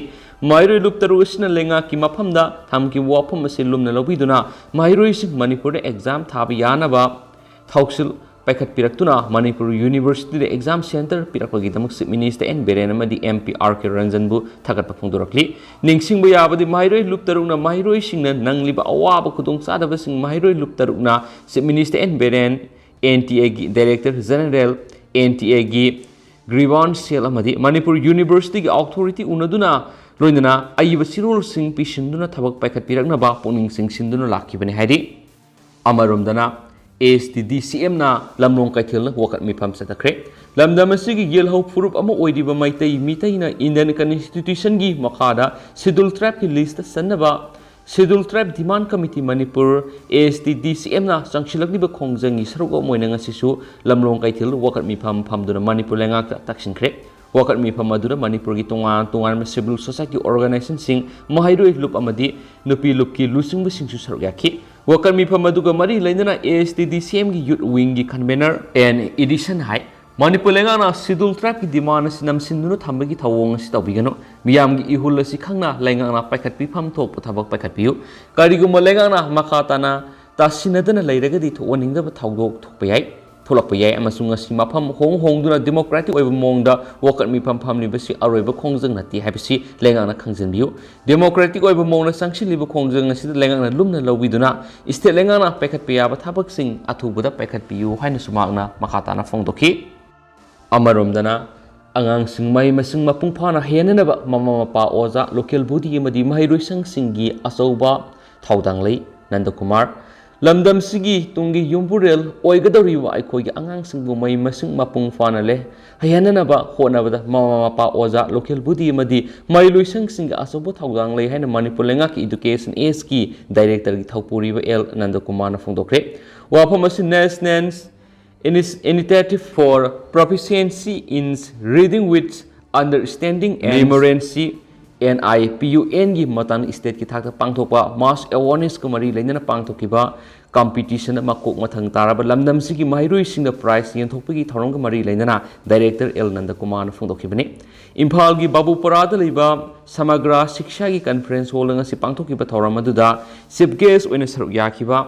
ꯃꯍꯩꯔꯣꯏ ꯂꯨꯞ ꯇꯔꯨꯛ ꯑꯁꯤꯅ ꯂꯩꯉꯥꯛꯀꯤ ꯃꯐꯝꯗ ꯊꯝꯈꯤꯕ ꯋꯥꯐꯝ ꯑꯁꯤ ꯂꯨꯝꯅ ꯂꯧꯕꯤꯗꯨꯅ ꯃꯍꯩꯔꯣꯏꯁꯤꯡ ꯃꯅꯤꯄꯨꯔꯗ ꯑꯦꯛꯖꯥꯝ ꯊꯥꯕ ꯌꯥꯅꯕ ꯊꯧꯁꯤꯜ ꯄꯥꯏꯈꯠꯄꯤꯔꯛꯇꯨꯅ ꯃꯅꯤꯄꯨꯔ ꯌꯨꯅꯤꯚꯔꯁꯤꯇꯤꯗ ꯑꯦꯛꯖꯥꯝ ꯁꯦꯟꯇꯔ ꯄꯤꯔꯛꯄꯒꯤꯗꯃꯛ ꯆꯤꯐ ꯃꯤꯅꯤꯁꯇꯔ ꯑꯦꯟ ꯕꯤꯔꯦꯟ ꯑꯃꯗꯤ ꯑꯦꯝ ꯄꯤ ꯑꯥꯔ ꯀꯦ ꯔꯟꯖꯟꯕꯨ ꯊꯥꯒꯠꯄ ꯐꯣꯡꯗꯣꯔꯛꯂꯤ꯫ ꯅꯤꯡꯁꯤꯡꯕ ꯌꯥꯕꯗꯤ, ꯃꯍꯩꯔꯣꯏ ꯂꯨꯞ ꯇꯔꯨꯛꯅ ꯃꯍꯩꯔꯣꯏꯁꯤꯡꯅ ꯅꯪꯂꯤꯕ ꯑꯋꯥꯕ ꯈꯨꯗꯣꯡꯆꯥꯗꯕꯁꯤꯡ ꯃꯍꯩꯔꯣꯏ ꯂꯨꯞ ꯇꯔꯨꯛꯅ chief minister N Biren, N T ꯑꯦꯒꯤ ꯗꯥꯏꯔꯦꯛꯇꯔ ꯖꯦꯅꯔꯦꯜ, ꯑꯦꯟ ꯇꯤ ꯑꯦꯒꯤ ꯒ꯭ꯔꯤꯚꯥꯟꯁ ꯁꯦꯜ ꯑꯃꯗꯤ ꯃꯅꯤꯄꯨꯔ ꯌꯨꯅꯤꯚꯔꯁꯤꯇꯤꯒꯤ ꯑꯣꯊꯣꯔꯤꯇꯤ ꯎꯅꯗꯨꯅ ꯂꯣꯏꯅꯅ ꯑꯏꯕ ꯆꯦꯔꯣꯜꯁꯤꯡ ꯄꯤꯁꯤꯟꯗꯨꯅ ꯊꯕꯛ ꯄꯥꯏꯈꯠꯄꯤꯔꯛꯅꯕ ꯄꯨꯛꯅꯤꯡ ꯆꯤꯡꯁꯤꯟꯗꯨꯅ ꯂꯥꯛꯈꯤꯕꯅꯤ ꯍꯥꯏꯔꯤ꯫ ꯑꯃꯔꯣꯝꯗꯅ, ꯑꯦ ꯑꯦꯁ ꯇꯤ ꯗꯤ ꯁꯤ ꯑꯦꯝꯅ ꯂꯝꯂꯣꯡ ꯀꯩꯊꯦꯜꯗ ꯋꯥꯀꯠ ꯃꯤꯐꯝ ꯆꯠꯊꯈ꯭ꯔꯦ꯫ ꯂꯝꯗꯝ ꯑꯁꯤꯒꯤ ꯌꯦꯜꯍꯧ ꯐꯨꯔꯨꯞ ꯑꯃ ꯑꯣꯏꯔꯤꯕ ꯃꯩꯇꯩ ꯃꯤꯇꯩꯅ ꯏꯟꯗꯤꯌꯟ ꯀꯟꯁꯇꯤꯇ꯭ꯌꯨꯁꯟꯒꯤ ꯃꯈꯥꯗ ꯁꯦꯗꯨꯜ ꯇ꯭ꯔꯥꯏꯕꯀꯤ ꯂꯤꯁꯇ ꯆꯟꯅꯕ schedule tribe demand committee Manipur, A S T D C ꯑꯦꯝꯅ ꯆꯪꯁꯤꯜꯂꯛꯂꯤꯕ ꯈꯣꯡꯖꯪꯒꯤ ꯁꯔꯨꯛ ꯑꯃ ꯑꯣꯏꯅ ꯉꯁꯤꯁꯨ ꯂꯝꯂꯣꯡ ꯀꯩꯊꯦꯜꯗ ꯋꯥꯀꯠ ꯃꯤꯐꯝ ꯐꯝꯗꯨꯅ ꯃꯅꯤꯄꯨꯔ ꯂꯩꯉꯥꯛꯇ ꯇꯛꯁꯤꯟꯈ꯭ꯔꯦ꯫ ꯋꯥꯀꯠ ꯃꯤꯐꯝ ꯑꯗꯨꯗ ꯃꯅꯤꯄꯨꯔꯒꯤ ꯇꯣꯉꯥꯟ ꯇꯣꯉꯥꯟꯕ ꯁꯤꯚꯤꯜ ꯁꯣꯁꯥꯏꯇꯤ ꯑꯣꯔꯒꯅꯥꯏꯖꯦꯁꯟꯁꯤꯡ, ꯃꯍꯩꯔꯣꯏ ꯂꯨꯞ ꯑꯃꯗꯤ ꯅꯨꯄꯤ ꯂꯨꯞꯀꯤ ꯂꯨꯆꯤꯡꯕꯁꯤꯡꯁꯨ ꯁꯔꯨꯛ ꯌꯥꯈꯤ꯫ ꯋꯥꯀꯠ ꯃꯤꯐꯝ ꯑꯗꯨꯒ ꯃꯔꯤ ꯂꯩꯅꯅ ꯑꯦ ꯑꯦꯁ ꯇꯤ ꯗꯤ ꯁꯤ ꯑꯦꯝꯒꯤ ꯌꯨꯠ ꯋꯤꯡꯒꯤ ꯀꯟꯚꯦꯅꯔ ꯑꯦꯟ ꯏꯗꯤꯁꯟ ꯍꯥꯏ, ꯃꯅꯤꯄꯨꯔ ꯂꯩꯉꯥꯛꯅ ꯁꯦꯗꯨꯜ ꯇ꯭ꯔꯥꯏꯕꯀꯤ ꯗꯤꯃꯥꯟ ꯑꯁꯤ ꯅꯝꯁꯤꯟꯗꯨꯅ ꯊꯝꯕꯒꯤ ꯊꯧꯑꯣꯡ ꯑꯁꯤ ꯇꯧꯕꯤꯒꯅꯨ꯫ ꯃꯤꯌꯥꯝꯒꯤ ꯏꯍꯨꯜ ꯑꯁꯤ ꯈꯪꯅ ꯂꯩꯉꯥꯛꯅ ꯄꯥꯏꯈꯠꯄꯤꯐꯝ ꯊꯣꯛꯄ ꯊꯕꯛ ꯄꯥꯏꯈꯠꯄꯤꯌꯨ꯫ ꯀꯔꯤꯒꯨꯝꯕ ꯂꯩꯉꯥꯛꯅ ꯃꯈꯥ ꯇꯥꯅ ꯇꯥꯁꯤꯟꯅꯗꯅ ꯂꯩꯔꯒꯗꯤ ꯊꯣꯛꯍꯟꯅꯤꯡꯗꯕ ꯊꯧꯗꯣꯛ ꯊꯣꯛꯄ ꯌꯥꯏ, ꯊꯣꯛꯂꯛꯄ ꯌꯥꯏ ꯑꯃꯁꯨꯡ ꯉꯁꯤ ꯃꯐꯝ ꯍꯣꯡ ꯍꯣꯡꯗꯨꯅ ꯗꯦꯃꯣꯀ꯭ꯔꯦꯇꯤꯛ ꯑꯣꯏꯕ ꯃꯑꯣꯡꯗ ꯋꯥꯀꯠ ꯃꯤꯐꯝ ꯐꯝꯂꯤꯕꯁꯤ ꯑꯔꯣꯏꯕ ꯈꯣꯡꯖꯪ ꯅꯠꯇꯦ ꯍꯥꯏꯕꯁꯤ ꯂꯩꯉꯥꯛꯅ ꯈꯪꯖꯤꯟꯕꯤꯌꯨ꯫ ꯗꯦꯃꯣꯀ꯭ꯔꯦꯇꯤꯛ ꯑꯣꯏꯕ ꯃꯑꯣꯡꯗ ꯆꯪꯁꯤꯜꯂꯤꯕ ꯈꯣꯡꯖꯪ ꯑꯁꯤꯗ ꯂꯩꯉꯥꯛꯅ ꯂꯨꯝꯅ ꯂꯧꯕꯤꯗꯨꯅ ꯁ꯭ꯇꯦꯠ ꯂꯩꯉꯥꯛꯅ ꯄꯥꯏꯈꯠꯄ ꯌꯥꯕ ꯊꯕꯛꯁꯤꯡ ꯑꯊꯨꯕꯗ ꯄꯥꯏꯈꯠꯄꯤꯌꯨ ꯍꯥꯏꯅꯁꯨ ꯃꯍꯥꯛꯅ ꯃꯈꯥ ꯇꯥꯅ ꯐꯣꯡꯗꯣꯛꯈꯤ꯫ ꯑꯃꯔꯣꯝꯗꯅ, ꯑꯉꯥꯡꯁꯤꯡ ꯃꯍꯩ ꯃꯁꯤꯡ ꯃꯄꯨꯡ ꯐꯥꯅ ꯍꯩꯍꯟꯅꯅꯕ ꯃꯃꯥ ꯃꯄꯥ, ꯑꯣꯖꯥ, ꯂꯣꯀꯦꯜ ꯕꯣꯗꯤ ꯑꯃꯗꯤ ꯃꯍꯩꯔꯣꯏꯁꯪꯁꯤꯡꯒꯤ ꯑꯆꯧꯕ ꯊꯧꯗꯥꯡ ꯂꯩ꯫ ꯅꯟꯗꯀꯨꯃꯥꯔ, ꯂꯝꯗꯝꯁꯤꯒꯤ ꯇꯨꯡꯒꯤ ꯌꯨꯝꯕꯨꯔꯦꯜ ꯑꯣꯏꯒꯗꯧꯔꯤꯕ ꯑꯩꯈꯣꯏꯒꯤ ꯑꯉꯥꯡꯁꯤꯡꯕꯨ ꯃꯍꯩ ꯃꯁꯤꯡ ꯃꯄꯨꯡ ꯐꯥꯅ ꯂꯩ ꯍꯩꯍꯟꯅꯅꯕ ꯍꯣꯠꯅꯕꯗ ꯃꯃꯥ ꯃꯄꯥ, ꯑꯣꯖꯥ, ꯂꯣꯀꯦꯜ ꯕꯣꯗꯤ ꯑꯃꯗꯤ ꯃꯍꯩꯔꯣꯏꯁꯪꯁꯤꯡꯒꯤ ꯑꯆꯧꯕ ꯊꯧꯗꯥꯡ ꯂꯩ ꯍꯥꯏꯅ ꯃꯅꯤꯄꯨꯔ ꯂꯩꯉꯥꯛꯀꯤ ꯏꯗꯨꯀꯦꯁꯟ ꯑꯦꯁꯀꯤ ꯗꯥꯏꯔꯦꯛꯇꯔꯒꯤ ꯊꯧꯄꯨꯔꯤꯕ ꯑꯦꯜ ꯅꯟꯗꯀꯨꯃꯥꯔꯅ ꯐꯣꯡꯗꯣꯛꯈ꯭ꯔꯦ꯫ ꯋꯥꯐꯝ ꯑꯁꯤ National Initiative for Proficiency in Reading with Understanding and Numeracy, N I P U N ꯒꯤ ꯃꯇꯥꯡꯗ ꯁ꯭ꯇꯦꯠꯀꯤ ꯊꯥꯛꯇ ꯄꯥꯡꯊꯣꯛꯄ ꯃꯥꯁ ꯑꯦꯋꯥꯔꯅꯦꯁꯀ ꯃꯔꯤ ꯂꯩꯅꯅ ꯄꯥꯡꯊꯣꯛꯈꯤꯕ ꯀꯝꯄꯤꯇꯤꯁꯟꯗ ꯃꯀꯣꯛ ꯃꯊꯪ ꯇꯥꯔꯕ ꯂꯝꯗꯝꯁꯤꯒꯤ ꯃꯍꯩꯔꯣꯏꯁꯤꯡꯗ ꯄ꯭ꯔꯥꯏꯖ ꯌꯦꯟꯊꯣꯛꯄꯒꯤ ꯊꯧꯔꯝꯒ ꯃꯔꯤ ꯂꯩꯅꯅ ꯗꯥꯏꯔꯦꯛꯇꯔ ꯑꯦꯜ ꯅꯟꯗꯀꯨꯃꯥꯔꯅ ꯐꯣꯡꯗꯣꯛꯈꯤꯕꯅꯤ꯫ ꯏꯝꯐꯥꯜꯒꯤ ꯕꯥꯕꯨꯄꯔꯥꯗ ꯂꯩꯕ ꯁꯃꯒ꯭ꯔꯥ ꯁꯤꯛꯁꯥꯒꯤ ꯀꯟꯐꯔꯦꯟꯁ ꯍꯣꯜꯗ ꯉꯁꯤ ꯄꯥꯡꯊꯣꯛꯈꯤꯕ ꯊꯧꯔꯝ ꯑꯗꯨꯗ ꯆꯤꯐ ꯒꯦꯁ ꯑꯣꯏꯅ ꯁꯔꯨꯛ ꯌꯥꯈꯤꯕ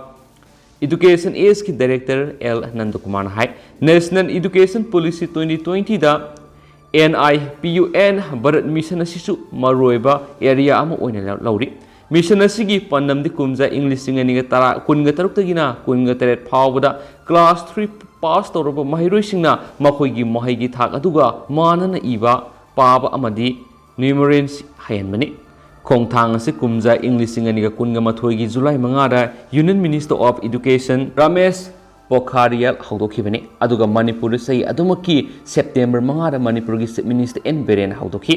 ꯏꯗꯨꯀꯦꯁꯟ ꯑꯦꯁꯀꯤ ꯗꯥꯏꯔꯦꯛꯇꯔ ꯑꯦꯜ ꯅꯟꯗꯀꯨꯃꯥꯔꯅ ꯍꯥꯏ, National Education Policy twenty twenty ꯗ N I P U N Bharat mission ꯑꯁꯤꯁꯨ ꯃꯔꯨꯑꯣꯏꯕ ꯑꯦꯔꯤꯌꯥ ꯑꯃ ꯑꯣꯏꯅ ꯂꯧꯔꯤ꯫ ꯃꯤꯁꯟ ꯑꯁꯤꯒꯤ ꯄꯥꯟꯗꯝꯗꯤ ꯀꯨꯝꯖꯥ ꯏꯪ ꯂꯤꯁꯤꯡ ꯑꯅꯤꯒ ꯇꯔꯥ, ꯀꯨꯟꯒ ꯇꯔꯨꯛꯇꯒꯤꯅ ꯀꯨꯟꯒ ꯇꯔꯦꯠ ꯐꯥꯎꯕꯗ ꯀ꯭ꯂꯥꯁ ꯊ꯭ꯔꯤ ꯄꯥꯁ ꯇꯧꯔꯕ ꯃꯍꯩꯔꯣꯏꯁꯤꯡꯅ ꯃꯈꯣꯏꯒꯤ ꯃꯍꯩꯒꯤ ꯊꯥꯛ ꯑꯗꯨꯒ ꯃꯥꯟꯅꯅ ꯏꯕ, ꯄꯥꯕ ꯑꯃꯗꯤ ꯅ꯭ꯌꯨꯃꯔꯦꯟꯁꯤ ꯍꯩꯍꯟꯕꯅꯤ꯫ ꯈꯣꯡꯊꯥꯡ ꯑꯁꯤ ꯀꯨꯝꯖꯥ ꯏꯪ ꯂꯤꯁꯤꯡ ꯑꯅꯤꯒ ꯀꯨꯟꯒ ꯃꯥꯊꯣꯏꯒꯤ ꯖꯨꯂꯥꯏ ꯃꯉꯥꯗ Union Minister of Education Ramesh Pokhriyal ꯍꯧꯗꯣꯛꯈꯤꯕꯅꯤ꯫ ꯑꯗꯨꯒ ꯃꯅꯤꯄꯨꯔꯗ ꯆꯍꯤ ꯑꯗꯨꯃꯛꯀꯤ ꯁꯦꯞꯇꯦꯝꯕꯔ ꯃꯉꯥꯗ ꯃꯅꯤꯄꯨꯔꯒꯤ ꯆꯤꯐ ꯃꯤꯅꯤꯁꯇꯔ ꯑꯦꯟ ꯕꯤꯔꯦꯟ ꯍꯧꯗꯣꯛꯈꯤ꯫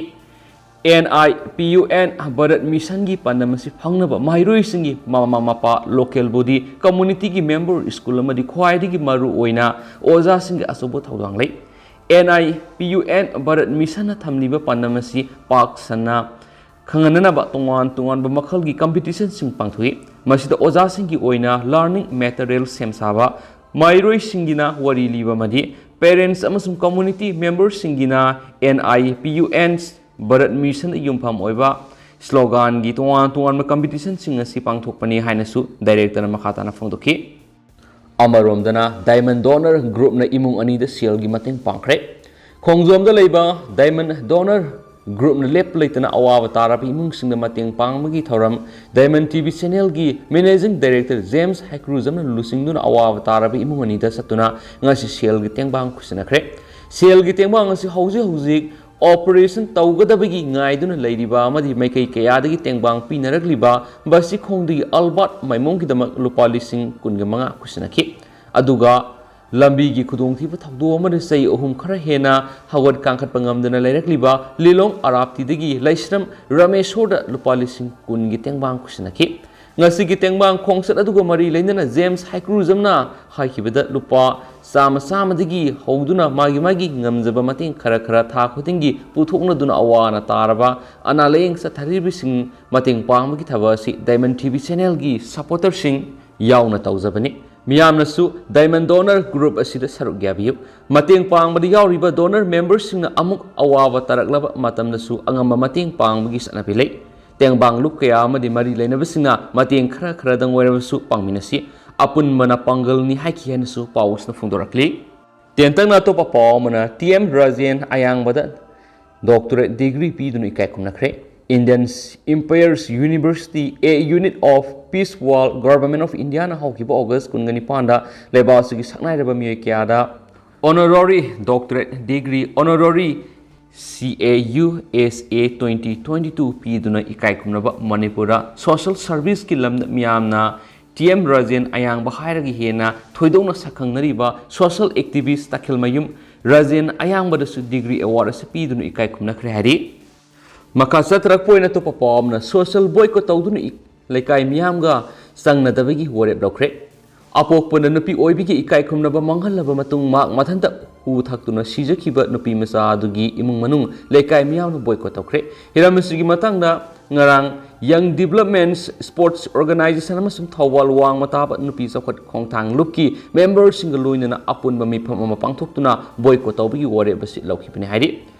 N I P U N Bharat ꯃꯤꯁꯟꯒꯤ ꯄꯥꯟꯗꯝ ꯑꯁꯤ ꯐꯪꯅꯕ ꯃꯍꯩꯔꯣꯏꯁꯤꯡꯒꯤ ꯃꯃꯥ ꯃꯄꯥ, ꯂꯣꯀꯦꯜ ꯕꯣꯗꯤ, ꯀꯝꯃꯨꯅꯤꯇꯤꯒꯤ ꯃꯦꯝꯕꯔ, ꯁ꯭ꯀꯨꯜ ꯑꯃꯗꯤ ꯈ꯭ꯋꯥꯏꯗꯒꯤ ꯃꯔꯨ ꯑꯣꯏꯅ ꯑꯣꯖꯥꯁꯤꯡꯒꯤ ꯑꯆꯧꯕ ꯊꯧꯗꯥꯡ ꯂꯩ꯫ N I P U N Bharat ꯃꯤꯁꯟꯅ ꯊꯝꯂꯤꯕ ꯄꯥꯟꯗꯝ ꯑꯁꯤ ꯄꯥꯛ ꯁꯟꯅ ꯈꯪꯍꯟꯅꯅꯕ ꯇꯣꯉꯥꯟ ꯇꯣꯉꯥꯟꯕ ꯃꯈꯜꯒꯤ ꯀꯝꯄꯤꯇꯤꯁꯟꯁꯤꯡ ꯄꯥꯡꯊꯣꯛꯏ꯫ ꯃꯁꯤꯗ ꯑꯣꯖꯥꯁꯤꯡꯒꯤ ꯑꯣꯏꯅ ꯂꯔꯅꯤꯡ ꯃꯦꯇꯔꯤꯌꯦꯜ ꯁꯦꯝ ꯁꯥꯕ, ꯃꯍꯩꯔꯣꯏꯁꯤꯡꯒꯤꯅ ꯋꯥꯔꯤ ꯂꯤꯕ ꯑꯃꯗꯤ ꯄꯦꯔꯦꯟꯠꯁ ꯑꯃꯁꯨꯡ ꯀꯝꯃꯨꯅꯤꯇꯤ ꯃꯦꯝꯕꯔꯁꯤꯡꯒꯤꯅ N I P U N Bharat ꯃꯤꯁꯟꯗ ꯌꯨꯝꯐꯝ ꯑꯣꯏꯕ ꯁ꯭ꯂꯣꯒꯥꯟꯒꯤ ꯇꯣꯉꯥꯟ ꯇꯣꯉꯥꯟꯕ ꯀꯝꯄꯤꯇꯤꯁꯟꯁꯤꯡ ꯑꯁꯤ ꯄꯥꯡꯊꯣꯛꯄꯅꯤ ꯍꯥꯏꯅꯁꯨ ꯗꯥꯏꯔꯦꯛꯇꯔꯅ ꯃꯈꯥ ꯇꯥꯅ ꯐꯣꯡꯗꯣꯛꯈꯤ꯫ ꯑꯃꯔꯣꯝꯗꯅ ꯗꯥꯏꯃꯟ ꯗꯣꯅꯔ ꯒ꯭ꯔꯨꯞꯅ ꯏꯃꯨꯡ ꯑꯅꯤꯗ ꯁꯦꯜꯒꯤ ꯃꯇꯦꯡ ꯄꯥꯡꯈ꯭ꯔꯦ꯫ ꯈꯣꯡꯖꯣꯝꯗ ꯂꯩꯕ ꯗꯥꯏꯃꯟ ꯗꯣꯅꯔ ꯒ꯭ꯔꯨꯞꯅ ꯂꯦꯞꯄ ꯂꯩꯇꯅ ꯑꯋꯥꯕ ꯇꯥꯔꯕ ꯏꯃꯨꯡꯁꯤꯡꯗ ꯃꯇꯦꯡ ꯄꯥꯡꯕꯒꯤ ꯊꯧꯔꯝ ꯗꯥꯏꯃꯟ ꯇꯤ ꯚꯤ ꯆꯦꯅꯦꯜꯒꯤ ꯃꯦꯅꯦꯖꯤꯡ ꯗꯥꯏꯔꯦꯛꯇꯔ ꯖꯦꯝꯁ ꯍꯩꯀ꯭ꯔꯨꯖꯝꯅ ꯂꯨꯆꯤꯡꯗꯨꯅ ꯑꯋꯥꯕ ꯇꯥꯔꯕ ꯏꯃꯨꯡ ꯑꯅꯤꯗ ꯆꯠꯇꯨꯅ ꯉꯁꯤ ꯁꯦꯜꯒꯤ ꯇꯦꯡꯕꯥꯡ ꯈꯨꯠꯁꯤꯟꯅꯈ꯭ꯔꯦ꯫ ꯁꯦꯜꯒꯤ ꯇꯦꯡꯕꯥꯡ ꯑꯁꯤ ꯍꯧꯖꯤꯛ ꯍꯧꯖꯤꯛ ꯑꯣꯄꯔꯦꯁꯟ ꯇꯧꯒꯗꯕꯒꯤ ꯉꯥꯏꯗꯨꯅ ꯂꯩꯔꯤꯕ ꯑꯃꯗꯤ ꯃꯥꯏꯀꯩ ꯀꯌꯥꯗꯒꯤ ꯇꯦꯡꯕꯥꯡ ꯄꯤꯅꯔꯛꯂꯤꯕ ꯕꯁꯤꯈꯣꯡꯗꯒꯤ ꯑꯜꯕꯥꯔꯠ ꯃꯥꯏꯃꯣꯝꯒꯤꯗꯃꯛ ꯂꯨꯄꯥ ꯂꯤꯁꯤꯡ ꯀꯨꯟꯒ ꯃꯉꯥ ꯈꯨꯠꯁꯤꯟꯅꯈꯤ꯫ ꯑꯗꯨꯒ ꯂꯝꯕꯤꯒꯤ ꯈꯨꯗꯣꯡꯊꯤꯕ ꯊꯧꯗꯣꯛ ꯑꯃꯅ ꯆꯍꯤ ꯑꯍꯨꯝ ꯈꯔ ꯍꯦꯟꯅ ꯍꯧꯒꯠ ꯀꯥꯡꯈꯠꯄ ꯉꯝꯗꯅ ꯂꯩꯔꯛꯂꯤꯕ ꯂꯤꯂꯣꯡ ꯑꯔꯥꯞꯇꯤꯗꯒꯤ ꯂꯩꯁ꯭ꯔꯝ ꯔꯥꯃꯦꯁꯣꯔꯗ ꯂꯨꯄꯥ ꯂꯤꯁꯤꯡ ꯀꯨꯟꯒꯤ ꯇꯦꯡꯕꯥꯡ ꯈꯨꯠꯁꯤꯟꯅꯈꯤ꯫ ꯉꯁꯤꯒꯤ ꯇꯦꯡꯕꯥꯡ ꯈꯣꯡꯆꯠ ꯑꯗꯨꯒ ꯃꯔꯤ ꯂꯩꯅꯅ ꯖꯦꯝꯁ ꯍꯥꯏꯀ꯭ꯔꯨꯖꯝꯅ ꯍꯥꯏꯈꯤꯕꯗ, ꯂꯨꯄꯥ ꯆꯥꯝꯃ ꯆꯥꯝꯃꯗꯒꯤ ꯍꯧꯗꯨꯅ ꯃꯥꯒꯤ ꯃꯥꯒꯤ ꯉꯝꯖꯕ ꯃꯇꯦꯡ ꯈꯔ ꯈꯔ ꯊꯥ ꯈꯨꯗꯤꯡꯒꯤ ꯄꯨꯊꯣꯛꯅꯗꯨꯅ ꯑꯋꯥ ꯑꯅꯥ ꯇꯥꯔꯕ ꯑꯅꯥ ꯂꯥꯌꯦꯡ ꯆꯠꯊꯔꯤꯕꯁꯤꯡ ꯃꯇꯦꯡ ꯄꯥꯡꯕꯒꯤ ꯊꯕꯛ ꯑꯁꯤ Diamond T V channelꯒꯤ supporterꯁꯤꯡ ꯌꯥꯎꯅ ꯇꯧꯖꯕꯅꯤ꯫ ꯃꯤꯌꯥꯝꯅꯁꯨ Diamond Donor Group ꯑꯁꯤꯗ ꯁꯔꯨꯛ ꯌꯥꯕꯤꯌꯨ꯫ ꯃꯇꯦꯡ ꯄꯥꯡꯕꯗ ꯌꯥꯎꯔꯤꯕ donor memberꯁꯤꯡꯅ ꯑꯃꯨꯛ ꯑꯋꯥꯕ ꯇꯥꯔꯛꯂꯕ ꯃꯇꯝꯗꯁꯨ ꯑꯉꯝꯕ ꯃꯇꯦꯡ ꯄꯥꯡꯕꯒꯤ ꯆꯠꯅꯕꯤ ꯂꯩ꯫ ꯇꯦꯡꯕꯥꯡ ꯂꯨꯞ ꯀꯌꯥ ꯑꯃꯗꯤ ꯃꯔꯤ ꯂꯩꯅꯕꯁꯤꯡꯅ ꯃꯇꯦꯡ ꯈꯔ ꯈꯔꯗꯪ ꯑꯣꯏꯔꯕꯁꯨ ꯄꯥꯡꯃꯤꯟꯅꯁꯤ꯫ ꯑꯄꯨꯟꯕꯅ ꯄꯥꯡꯒꯜꯅꯤ ꯍꯥꯏꯈꯤ ꯍꯥꯏꯅꯁꯨ ꯄꯥꯎ ꯑꯁꯤꯅ ꯐꯣꯡꯗꯣꯔꯛꯂꯤ꯫ ꯇꯦꯟꯇꯛꯅ ꯑꯇꯣꯞꯄ ꯄꯥꯎ ꯑꯃꯅ, T M Rajen ꯑꯌꯥꯡꯕꯗ doctorate degree ꯄꯤꯗꯨꯅ ꯏꯀꯥꯏ ꯈꯨꯝꯅꯈ꯭ꯔꯦ꯫ Indian Empires University, a unit of Peace World, Government of Indiaꯅ ꯍꯧꯈꯤꯕ August ꯀꯨꯟꯒ ꯅꯤꯄꯥꯟꯗ ꯂꯩꯕꯥꯛ ꯑꯁꯤꯒꯤ ꯁꯛꯅꯥꯏꯔꯕ ꯃꯤꯑꯣꯏ ꯀꯌꯥꯗ honorary doctorate degree, honorary C A U S A twenty twenty-two ꯄꯤꯗꯨꯅ ꯏꯀꯥꯏ ꯈꯨꯝꯅꯕ ꯃꯅꯤꯄꯨꯔꯗ social serviceꯀꯤ ꯂꯝꯗ ꯃꯤꯌꯥꯝꯅ T M ꯔꯥꯖꯦꯟ ꯑꯌꯥꯡꯕ ꯍꯥꯏꯔꯒ ꯍꯦꯟꯅ ꯊꯣꯏꯗꯣꯛꯅ ꯁꯛꯈꯪꯅꯔꯤꯕ social activist ꯇꯈꯦꯜꯃꯌꯨꯝ Rajen ꯑꯌꯥꯡꯕꯗꯁꯨ degree award ꯑꯁꯤ ꯄꯤꯗꯨꯅ ꯏꯀꯥꯏ ꯈꯨꯝꯅꯈ꯭ꯔꯦ ꯍꯥꯏꯔꯤ꯫ ꯃꯈꯥ ꯆꯠꯊꯔꯛꯄ ꯑꯣꯏꯅ ꯑꯇꯣꯞꯄ ꯄꯥꯎ ꯑꯃꯅ, social boycott ꯇꯧꯗꯨꯅ ꯏ-, ꯂꯩꯀꯥꯏ ꯃꯤꯌꯥꯝꯒ ꯆꯪꯅꯗꯕꯒꯤ ꯋꯥꯔꯦꯞ ꯂꯧꯈ꯭ꯔꯦ꯫ ꯑꯄꯣꯛꯄꯅ ꯅꯨꯄꯤ ꯑꯣꯏꯕꯒꯤ ꯏꯀꯥꯏ ꯈꯨꯝꯅꯕ ꯃꯥꯡꯍꯜꯂꯕ ꯃꯇꯨꯡ ꯃꯍꯥꯛ ꯃꯊꯟꯇ ꯍꯨ ꯊꯛꯇꯨꯅ ꯁꯤꯖꯈꯤꯕ ꯅꯨꯄꯤ ꯃꯆꯥ ꯑꯗꯨꯒꯤ ꯏꯃꯨꯡ ꯃꯅꯨꯡ ꯂꯩꯀꯥꯏ ꯃꯤꯌꯥꯝꯅ boycott ꯇꯧꯈ꯭ꯔꯦ꯫ ꯍꯤꯔꯝ ꯑꯁꯤꯒꯤ ꯃꯇꯥꯡꯗ ꯉꯔꯥꯡ Young Developments Sports Organization ꯑꯃꯁꯨꯡ ꯊꯧꯕꯥꯜ ꯋꯥꯡꯃ ꯇꯥꯕ ꯅꯨꯄꯤ ꯆꯥꯎꯈꯠ ꯈꯣꯡꯊꯥꯡ ꯂꯨꯞꯀꯤ memberꯁꯤꯡꯒ ꯂꯣꯏꯅꯅ ꯑꯄꯨꯟꯕ ꯃꯤꯐꯝ ꯑꯃ ꯄꯥꯡꯊꯣꯛꯇꯨꯅ boycott ꯇꯧꯕꯒꯤ ꯋꯥꯔꯦꯞ ꯑꯁꯤ ꯂꯧꯈꯤꯕꯅꯤ ꯍꯥꯏꯔꯤ꯫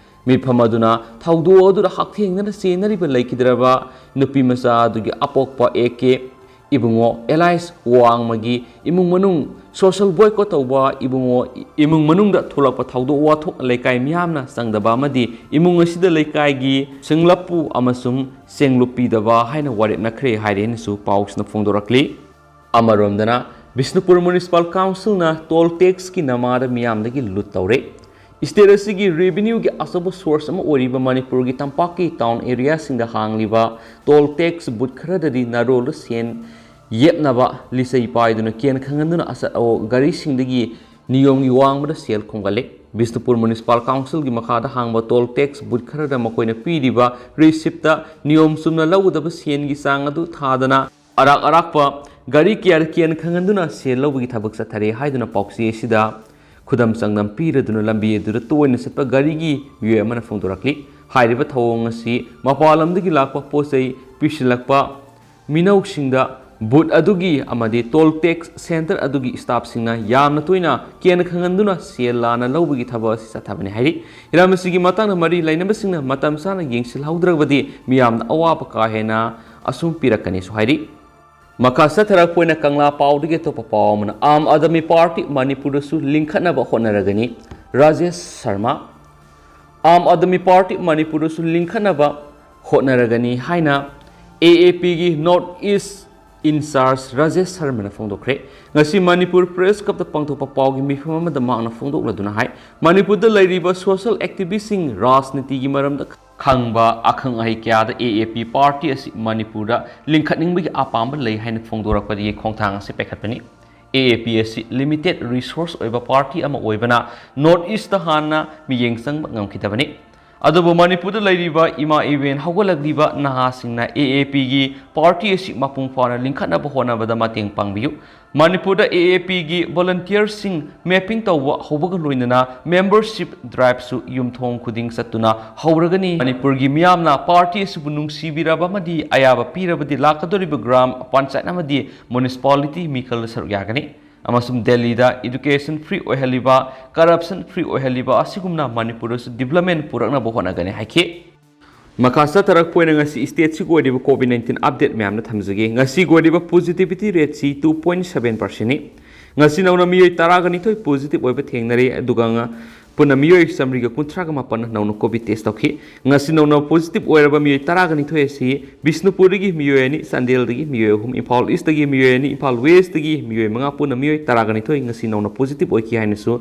ꯃꯤꯐꯝ ꯑꯗꯨꯅ ꯊꯧꯗꯣꯛ ꯑꯗꯨꯗ ꯍꯛꯊꯦꯡꯅꯅ ꯆꯦꯟꯅꯔꯤꯕ ꯂꯩꯈꯤꯗ꯭ꯔꯕ ꯅꯨꯄꯤ ꯃꯆꯥ ꯑꯗꯨꯒꯤ ꯑꯄꯣꯛꯄ A K ꯏꯕꯨꯡꯉꯣ ꯑꯦꯂꯥꯏꯁ ꯋꯥꯡꯃꯒꯤ ꯏꯃꯨꯡ ꯃꯅꯨꯡ social boycott ꯇꯧꯕ, ꯏꯕꯨꯡꯉꯣ ꯏꯃꯨꯡ ꯃꯅꯨꯡꯗ ꯊꯣꯛꯂꯛꯄ ꯊꯧꯗꯣꯛ ꯋꯥꯊꯣꯛ ꯂꯩꯀꯥꯏ ꯃꯤꯌꯥꯝꯅ ꯆꯪꯗꯕ ꯑꯃꯗꯤ ꯏꯃꯨꯡ ꯑꯁꯤꯗ ꯂꯩꯀꯥꯏꯒꯤ ꯁꯤꯡꯂꯞꯄꯨ ꯑꯃꯁꯨꯡ ꯁꯦꯡꯂꯨꯞ ꯄꯤꯗꯕ ꯍꯥꯏꯅ ꯋꯥꯔꯦꯞꯅꯈ꯭ꯔꯦ ꯍꯥꯏꯔꯦꯅꯁꯨ ꯄꯥꯎꯁꯤꯅ ꯐꯣꯡꯗꯣꯔꯛꯂꯤ꯫ ꯑꯃꯔꯣꯝꯗꯅ, ꯕꯤꯁꯅꯨꯄꯨꯔ Municipal Councilꯅ toll taxꯀꯤ ꯅꯃꯥꯗ ꯃꯤꯌꯥꯝꯗꯒꯤ ꯂꯨꯠ ꯇꯧꯔꯦ꯫ State ꯑꯁꯤꯒꯤ revenue ꯒꯤ ꯑꯆꯧꯕ source ꯑꯃ ꯑꯣꯏꯔꯤꯕ ꯃꯅꯤꯄꯨꯔꯒꯤ ꯇꯝꯄꯥꯛꯀꯤ town area ꯁꯤꯡꯗ ꯍꯥꯡꯂꯤꯕ toll tax booth ꯈꯔꯗꯗꯤ ꯅꯥꯔꯣꯜꯗ ꯁꯦꯟ ꯌꯦꯞꯅꯕ ꯂꯤꯆꯩ ꯄꯥꯏꯗꯨꯅ ꯀꯦꯟ ꯈꯪꯍꯟꯗꯨꯅ ꯑꯆꯠ ꯑꯋꯣꯛ ꯒꯥꯔꯤꯁꯤꯡꯗꯒꯤ ꯅꯤꯌꯣꯝꯒꯤ ꯋꯥꯡꯃꯗ ꯁꯦꯜ ꯈꯣꯝꯒꯠꯂꯤ꯫ ꯕꯤꯁꯅꯨꯄꯨꯔ Municipal Council ꯒꯤ ꯃꯈꯥꯗ ꯍꯥꯡꯕ toll tax booth ꯈꯔꯗ ꯃꯈꯣꯏꯅ ꯄꯤꯔꯤꯕ receipt ꯇ ꯅꯤꯌꯣꯝ ꯆꯨꯝꯅ ꯂꯧꯒꯗꯕ ꯁꯦꯟꯒꯤ ꯆꯥꯡ ꯑꯗꯨ ꯊꯥꯗꯅ ꯑꯔꯥꯛ ꯑꯔꯥꯛꯄ ꯒꯥꯔꯤ ꯀꯌꯥꯗ ꯀꯦꯟ ꯈꯪꯍꯟꯗꯨꯅ ꯁꯦꯜ ꯂꯧꯕꯒꯤ ꯊꯕꯛ ꯆꯠꯊꯔꯤ ꯍꯥꯏꯗꯨꯅ ꯄꯥꯎꯆꯦ ꯑꯁꯤꯗ ꯈꯨꯗꯝ ꯆꯥꯡꯗꯝ ꯄꯤꯔꯗꯨꯅ ꯂꯝꯕꯤ ꯑꯗꯨꯗ ꯇꯣꯏꯅ ꯆꯠꯄ ꯒꯥꯔꯤꯒꯤ ꯃꯤꯑꯣꯏ ꯑꯃꯅ ꯐꯣꯡꯗꯣꯔꯛꯂꯤ꯫ ꯍꯥꯏꯔꯤꯕ ꯊꯧꯑꯣꯡ ꯑꯁꯤ ꯃꯄꯥꯟ ꯂꯝꯗꯒꯤ ꯂꯥꯛꯄ ꯄꯣꯠ ꯆꯩ ꯄꯤꯁꯤꯜꯂꯛꯄ ꯃꯤꯅꯧꯁꯤꯡꯗ booth ꯑꯗꯨꯒꯤ ꯑꯃꯗꯤ toll tax centre ꯑꯗꯨꯒꯤ staff ꯁꯤꯡꯅ ꯌꯥꯝꯅ ꯇꯣꯏꯅ ꯀꯦꯟ ꯈꯪꯍꯟꯗꯨꯅ ꯁꯦꯜ ꯂꯥꯟꯅ ꯂꯧꯕꯒꯤ ꯊꯕꯛ ꯑꯁꯤ ꯆꯠꯊꯕꯅꯤ ꯍꯥꯏꯔꯤ꯫ ꯍꯤꯔꯝ ꯑꯁꯤꯒꯤ ꯃꯇꯥꯡꯗ ꯃꯔꯤ ꯂꯩꯅꯕꯁꯤꯡꯅ ꯃꯇꯝ ꯆꯥꯅ ꯌꯦꯡꯁꯤꯜꯍꯧꯗ꯭ꯔꯕꯗꯤ ꯃꯤꯌꯥꯝꯗ ꯑꯋꯥꯕ ꯀꯥ ꯍꯦꯟꯅ ꯑꯁꯨꯝ ꯄꯤꯔꯛꯀꯅꯤꯁꯨ ꯍꯥꯏꯔꯤ꯫ ꯃꯈꯥ ꯆꯠꯊꯔꯛꯄ ꯑꯣꯏꯅ ꯀꯪꯂꯥ ꯄꯥꯎꯗꯒꯤ ꯑꯇꯣꯞꯄ ꯄꯥꯎ ꯑꯃꯅ, ꯑꯥꯝ ꯑꯥꯗꯃꯤ ꯄꯥꯔꯇꯤ ꯃꯅꯤꯄꯨꯔꯗꯁꯨ ꯂꯤꯡꯈꯠꯅꯕ ꯍꯣꯠꯅꯔꯒꯅꯤ, ꯔꯥꯖꯦꯁ ꯁꯔꯃ꯫ ꯑꯥꯝ ꯑꯥꯗꯃꯤ ꯄꯥꯔꯇꯤ ꯃꯅꯤꯄꯨꯔꯗꯁꯨ ꯂꯤꯡꯈꯠꯅꯕ ꯍꯣꯠꯅꯔꯒꯅꯤ ꯍꯥꯏꯅ ꯑꯦ ꯑꯦ ꯄꯤꯒꯤ North East in charge Rajesh ꯁꯔꯃꯅ ꯐꯣꯡꯗꯣꯛꯈ꯭ꯔꯦ꯫ ꯉꯁꯤ ꯃꯅꯤꯄꯨꯔ Press Club ꯇ ꯄꯥꯡꯊꯣꯛꯄ ꯄꯥꯎꯒꯤ ꯃꯤꯐꯝ ꯑꯃꯗ ꯃꯍꯥꯛꯅ ꯐꯣꯡꯗꯣꯛꯂꯗꯨꯅ ꯍꯥꯏ, ꯃꯅꯤꯄꯨꯔꯗ ꯂꯩꯔꯤꯕ social activist ꯁꯤꯡ, ꯔꯥꯖꯅꯤꯇꯤꯒꯤ ꯃꯔꯝꯗ ꯈꯪꯕ ꯑꯈꯪ ꯑꯍꯩ ꯀꯌꯥꯗ ꯑꯦ ꯑꯦ ꯄꯤ ꯄꯥꯔꯇꯤ ꯑꯁꯤ ꯃꯅꯤꯄꯨꯔꯗ ꯂꯤꯡꯈꯠꯅꯤꯡꯕꯒꯤ ꯑꯄꯥꯝꯕ ꯂꯩ ꯍꯥꯏꯅ ꯐꯣꯡꯗꯣꯔꯛꯄꯗꯒꯤ ꯈꯣꯡꯊꯥꯡ ꯑꯁꯤ ꯄꯥꯏꯈꯠꯄꯅꯤ꯫ ꯑꯦ ꯑꯦ ꯄꯤ ꯑꯁꯤ limited resource ꯑꯣꯏꯕ ꯄꯥꯔꯇꯤ ꯑꯃ ꯑꯣꯏꯕꯅ North East ꯇ ꯍꯥꯟꯅ ꯃꯤꯠꯌꯦꯡ ꯆꯪꯕ ꯉꯝꯈꯤꯗꯕꯅꯤ꯫ ꯑꯗꯨꯕꯨ ꯃꯅꯤꯄꯨꯔꯗ ꯂꯩꯔꯤꯕ ꯏꯃꯥ ꯏꯕꯦꯟ ꯍꯧꯒꯠꯂꯛꯂꯤꯕ ꯅꯍꯥꯁꯤꯡꯅ ꯑꯦ ꯑꯦ ꯄꯤꯒꯤ ꯄꯥꯔꯇꯤ ꯑꯁꯤ ꯃꯄꯨꯡ ꯐꯥꯅ ꯂꯤꯡꯈꯠꯅꯕ ꯍꯣꯠꯅꯕꯗ ꯃꯇꯦꯡ ꯄꯥꯡꯕꯤꯌꯨ꯫ ꯃꯅꯤꯄꯨꯔꯗ ꯑꯦ ꯑꯦ ꯄꯤꯒꯤ volunteer ꯁꯤꯡ mapping ꯇꯧꯕ ꯍꯧꯕꯒ ꯂꯣꯏꯅꯅ membership drive ꯁꯨ ꯌꯨꯝꯊꯣꯡ ꯈꯨꯗꯤꯡ ꯆꯠꯇꯨꯅ ꯍꯧꯔꯒꯅꯤ꯫ ꯃꯅꯤꯄꯨꯔꯒꯤ ꯃꯤꯌꯥꯝꯅ ꯄꯥꯔꯇꯤ ꯑꯁꯤꯕꯨ ꯅꯨꯡꯁꯤꯕꯤꯔꯕ ꯑꯃꯗꯤ ꯑꯌꯥꯕ ꯄꯤꯔꯕꯗꯤ ꯂꯥꯛꯀꯗꯧꯔꯤꯕ ꯒ꯭ꯔꯥꯝ ꯄꯟꯆꯥꯌꯠ ꯑꯃꯗꯤ municipality ꯃꯤꯈꯜꯗ ꯁꯔꯨꯛ ꯌꯥꯒꯅꯤ꯫ ꯑꯃꯁꯨꯡ ꯗꯦꯜꯂꯤꯗ education free ꯑꯣꯏꯍꯜꯂꯤꯕ, corruption free ꯑꯣꯏꯍꯜꯂꯤꯕ ꯑꯁꯤꯒꯨꯝꯅ ꯃꯅꯤꯄꯨꯔꯗꯁꯨ development ꯄꯨꯔꯛꯅꯕ ꯍꯣꯠꯅꯒꯅꯤ ꯍꯥꯏꯈꯤ꯫ ꯃꯈꯥ ꯆꯠꯊꯔꯛꯄ ꯑꯣꯏꯅ ꯉꯁꯤ state ꯁꯤꯒꯤ ꯑꯣꯏꯔꯤꯕ COVID nineteen update ꯃꯌꯥꯝꯅ ꯊꯝꯖꯒꯦ꯫ ꯉꯁꯤꯒꯤ ꯑꯣꯏꯔꯤꯕ positivity rate ꯁꯤ two point seven percent ꯅꯤ꯫ ꯉꯁꯤ ꯅꯧꯅ ꯃꯤꯑꯣꯏ ꯇꯔꯥꯒ ꯅꯤꯊꯣꯏ positive ꯑꯣꯏꯕ ꯊꯦꯡꯅꯔꯦ, ꯑꯗꯨꯒ ꯉ-, ꯄꯨꯟꯅ ꯃꯤꯑꯣꯏ ꯆꯥꯃꯔꯤꯒ ꯀꯨꯟꯊ꯭ꯔꯥꯒ ꯃꯥꯄꯟꯅ ꯅꯧꯅ COVID test ꯇꯧꯈꯤ꯫ ꯉꯁꯤ ꯅꯧꯅ positive ꯑꯣꯏꯔꯕ ꯃꯤꯑꯣꯏ ꯇꯔꯥꯒ ꯅꯤꯊꯣꯏ ꯑꯁꯤ ꯕꯤꯁꯅꯨꯄꯨꯔꯗꯒꯤ ꯃꯤꯑꯣꯏ ꯑꯅꯤ, ꯆꯥꯟꯗꯦꯜꯗꯒꯤ ꯃꯤꯑꯣꯏ ꯑꯍꯨꯝ, ꯏꯝꯐꯥꯜ East ꯇꯒꯤ ꯃꯤꯑꯣꯏ ꯑꯅꯤ, ꯏꯝꯐꯥꯜ West ꯇꯒꯤ ꯃꯤꯑꯣꯏ ꯃꯉꯥ, ꯄꯨꯟꯅ ꯃꯤꯑꯣꯏ ꯇꯔꯥꯒ ꯅꯤꯊꯣꯏ ꯉꯁꯤ ꯅꯧꯅ positive ꯑꯣꯏꯈꯤ ꯍꯥꯏꯅꯁꯨ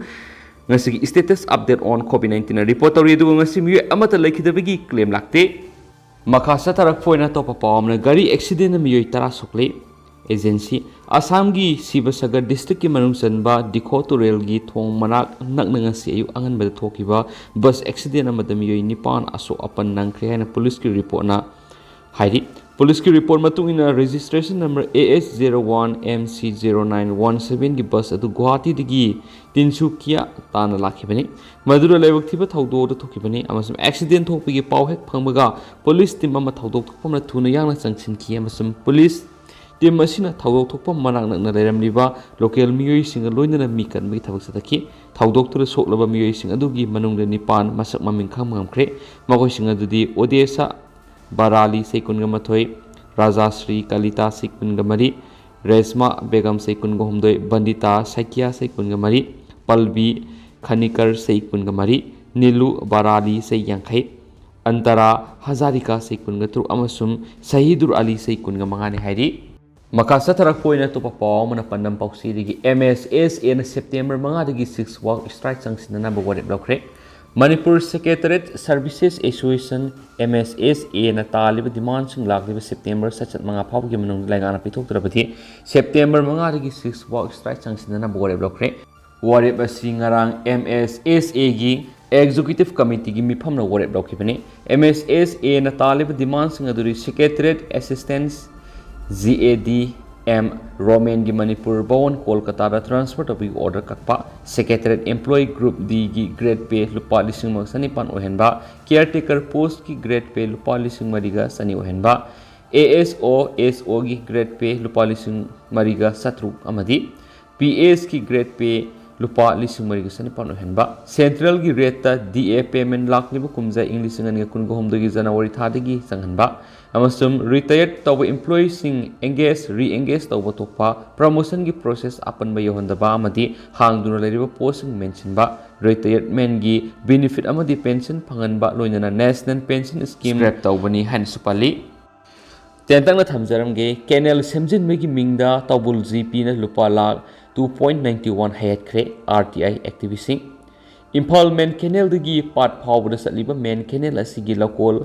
ꯉꯁꯤꯒꯤ status update on COVID nineteen report ꯇꯧꯔꯤ, ꯑꯗꯨꯒ ꯉꯁꯤ ꯃꯤꯑꯣꯏ ꯑꯃꯠꯇ ꯂꯩꯈꯤꯗꯕꯒꯤ claim ꯂꯥꯛꯇꯦ꯫ ꯃꯈꯥ ꯆꯠꯊꯔꯛꯄ ꯑꯣꯏꯅ ꯑꯇꯣꯞꯄ ꯄꯥꯎ ꯑꯃꯅ, ꯒꯥꯔꯤ accident ꯃꯤꯑꯣꯏ ꯇꯔꯥ ꯁꯣꯛꯂꯦ꯫ Agency, ꯑꯁꯥꯝꯒꯤ ꯁꯤꯕꯁꯥꯒꯔ districtꯀꯤ ꯃꯅꯨꯡ ꯆꯟꯕ ꯗꯤꯈꯣ ꯇꯨꯔꯦꯜꯒꯤ ꯊꯣꯡ ꯃꯅꯥꯛ ꯅꯛꯅ ꯉꯁꯤ ꯑꯌꯨꯛ ꯑꯉꯟꯕꯗ ꯊꯣꯛꯈꯤꯕ bus accident ꯑꯃꯗ ꯃꯤꯑꯣꯏ ꯅꯤꯄꯥꯟ ꯑꯁꯣꯛ ꯑꯄꯟ ꯅꯪꯈ꯭ꯔꯦ ꯍꯥꯏꯅ ꯄꯨꯂꯤꯁꯀꯤ reportꯅ ꯍꯥꯏꯔꯤ꯫ ꯄꯨꯂꯤꯁꯀꯤ report ꯃꯇꯨꯡ ꯏꯟꯅ, registration number A H zero one M C zero nine one sevenꯒꯤ bus ꯑꯗꯨ ꯒꯨꯋꯥꯍꯥꯇꯤꯗꯒꯤ ꯇꯤꯟꯁꯨꯀꯤꯌꯥ ꯇꯥꯟꯅ ꯂꯥꯛꯈꯤꯕꯅꯤ꯫ ꯃꯗꯨꯗ ꯂꯥꯏꯕꯛ ꯊꯤꯕ ꯊꯧꯗꯣꯛ ꯑꯗꯨ ꯊꯣꯛꯈꯤꯕꯅꯤ ꯑꯃꯁꯨꯡ accident ꯊꯣꯛꯄꯒꯤ ꯄꯥꯎ ꯍꯦꯛ ꯐꯪꯕꯒ ꯄꯨꯂꯤꯁ team ꯑꯃ ꯊꯧꯗꯣꯛ ꯊꯣꯛꯐꯝꯗ ꯊꯨꯅ ꯌꯥꯡꯅ ꯆꯪꯁꯤꯟꯈꯤ ꯑꯃꯁꯨꯡ ꯄꯨꯂꯤꯁ team ꯑꯁꯤꯅ ꯊꯧꯗꯣꯛ ꯊꯣꯛꯐꯝ ꯃꯅꯥꯛ ꯅꯛꯅ ꯂꯩꯔꯝꯂꯤꯕ local ꯃꯤꯑꯣꯏꯁꯤꯡꯒ ꯂꯣꯏꯅꯅ ꯃꯤ ꯀꯟꯕꯒꯤ ꯊꯕꯛ ꯆꯠꯊꯈꯤ꯫ ꯊꯧꯗꯣꯛꯇꯨꯗ ꯁꯣꯛꯂꯕ ꯃꯤꯑꯣꯏꯁꯤꯡ ꯑꯗꯨꯒꯤ ꯃꯅꯨꯡꯗ ꯅꯤꯄꯥꯟ ꯃꯁꯛ ꯃꯃꯤꯡ ꯈꯪꯕ ꯉꯝꯈ꯭ꯔꯦ꯫ ꯃꯈꯣꯏꯁꯤꯡ ꯑꯗꯨꯗꯤ ꯑꯣꯗꯦꯁꯥ ꯕꯥꯔꯥꯂꯤ ꯆꯍꯤ ꯀꯨꯟꯒ ꯃꯥꯊꯣꯏ, ꯔꯥꯖꯥꯁ꯭ꯔꯤ ꯀꯂꯤꯇꯥ ꯆꯍꯤ ꯀꯨꯟꯒ ꯃꯔꯤ, ꯔꯦꯁꯃꯥ ꯕꯦꯒꯝ ꯆꯍꯤ ꯀꯨꯟꯒ ꯍꯨꯝꯗꯣꯏ, ꯕꯟꯗꯤꯇꯥ ꯁꯥꯏꯀꯤꯌꯥ ꯆꯍꯤ ꯀꯨꯟꯒ ꯃꯔꯤ, ꯄꯜꯕꯤ ꯈꯅꯤꯀꯔ ꯆꯍꯤ ꯀꯨꯟꯒ ꯃꯔꯤ, ꯅꯤꯂꯨ ꯕꯥꯔꯥꯂꯤ ꯆꯍꯤ ꯌꯥꯡꯈꯩ, ꯑꯟꯇꯔꯥ ꯍꯖꯥꯔꯤꯀꯥ ꯆꯍꯤ ꯀꯨꯟꯒ ꯇꯔꯨꯛ ꯑꯃꯁꯨꯡ ꯁꯍꯤꯗꯨꯔ ꯑꯂꯤ ꯆꯍꯤ ꯀꯨꯟꯒ ꯃꯉꯥꯅꯤ ꯍꯥꯏꯔꯤ꯫ ꯃꯈꯥ ꯆꯠꯊꯔꯛꯄ ꯑꯣꯏꯅ ꯑꯇꯣꯞꯄ ꯄꯥꯎ ꯑꯃꯅ ꯄꯥꯟꯗꯝ ꯄꯥꯎꯆꯦꯗꯒꯤ, M S S Aꯅ September ꯃꯉꯥꯗꯒꯤ six work strike ꯆꯪꯁꯤꯟꯅꯅꯕ ꯋꯥꯔꯦꯞ ꯂꯧꯈ꯭ꯔꯦ꯫ Manipur Secretariat Services Association, M S S Aꯅ ꯇꯥꯜꯂꯤꯕ demandꯁꯤꯡ ꯂꯥꯛꯂꯤꯕ September ꯆꯩꯆꯠ ꯃꯉꯥ ꯐꯥꯎꯕꯒꯤ ꯃꯅꯨꯡꯗ ꯂꯩꯉꯥꯛꯅ ꯄꯤꯊꯣꯛꯇ꯭ꯔꯕꯗꯤ September ꯃꯉꯥꯗꯒꯤ six work strike ꯆꯪꯁꯤꯟꯅꯅꯕ ꯋꯥꯔꯦꯞ ꯂꯧꯈ꯭ꯔꯦ꯫ ꯋꯥꯔꯦꯞ ꯑꯁꯤ ꯉꯔꯥꯡ M S S Aꯒꯤ Executive Committeeꯒꯤ ꯃꯤꯐꯝꯅ ꯋꯥꯔꯦꯞ ꯂꯧꯈꯤꯕꯅꯤ꯫ M S S Aꯅ ꯇꯥꯜꯂꯤꯕ demandꯁꯤꯡ ꯑꯗꯨꯗꯤ Secretariat Assistance, G A D M Romanꯒꯤ Manipur Bhawan ꯀꯣꯜꯀꯇꯥꯗ transfer ꯇꯧꯕꯒꯤ order ꯀꯛꯄ, Secretariat Employee Group Dꯒꯤ grade pay ꯂꯨꯄꯥ ꯂꯤꯁꯤꯡ ꯑꯃꯒ ꯆꯅꯤꯄꯥꯟ ꯑꯣꯏꯍꯟꯕ, caretaker postꯀꯤ grade pay ꯂꯨꯄꯥ ꯂꯤꯁꯤꯡ ꯃꯔꯤꯒ ꯆꯅꯤ ꯑꯣꯏꯍꯟꯕ, A S O, S Oꯒꯤ grade pay ꯂꯨꯄꯥ ꯂꯤꯁꯤꯡ ꯃꯔꯤꯒ ꯆꯥꯇ꯭ꯔꯨꯛ ꯑꯃꯗꯤ P Sꯀꯤ grade pay ꯂꯨꯄꯥ ꯂꯤꯁꯤꯡ ꯃꯔꯤꯒ ꯆꯅꯤꯄꯥꯟ ꯑꯣꯏꯍꯟꯕ, centralꯒꯤ rateꯇ D A payment ꯂꯥꯛꯂꯤꯕ ꯀꯨꯝꯖꯥ ꯏꯪ ꯂꯤꯁꯤꯡ ꯑꯅꯤꯒ ꯀꯨꯟꯒ ꯍꯨꯝꯗꯣꯏꯒꯤ January ꯊꯥꯗꯒꯤ ꯆꯪꯍꯟꯕ, ꯑꯃꯁꯨꯡ retired ꯇꯧꯕ employeeꯁꯤꯡ engage, re-engage ꯇꯧꯕ ꯊꯣꯛꯄ promotionꯒꯤ process ꯑꯄꯟꯕ ꯌꯧꯍꯟꯗꯕ ꯑꯃꯗꯤ ꯍꯥꯡꯗꯨꯅ ꯂꯩꯔꯤꯕ postꯁꯤꯡ ꯃꯦꯟꯁꯤꯟꯕ, retirementꯒꯤ benefit ꯑꯃꯗꯤ pension ꯐꯪꯍꯟꯕ, ꯂꯣꯏꯅꯅ National Pension Scheme scrap ꯇꯧꯕꯅꯤ ꯍꯥꯏꯅꯁꯨ ꯄꯜꯂꯤ꯫ ꯇꯦꯟꯇꯛꯅ ꯊꯝꯖꯔꯝꯒꯦ, canal ꯁꯦꯝꯖꯤꯟꯕꯒꯤ ꯃꯤꯡꯗ ꯇꯧꯕꯨꯜ G Pꯅ ꯂꯨꯄꯥ lakh two point ninety one ꯍꯩꯍꯠꯈ꯭ꯔꯦ R T I activistꯁꯤꯡ꯫ Imphal main canalꯗꯒꯤ ꯄꯥꯠ ꯐꯥꯎꯕꯗ ꯆꯠꯂꯤꯕ main canal ꯑꯁꯤꯒꯤ ꯂꯧꯀꯣꯜ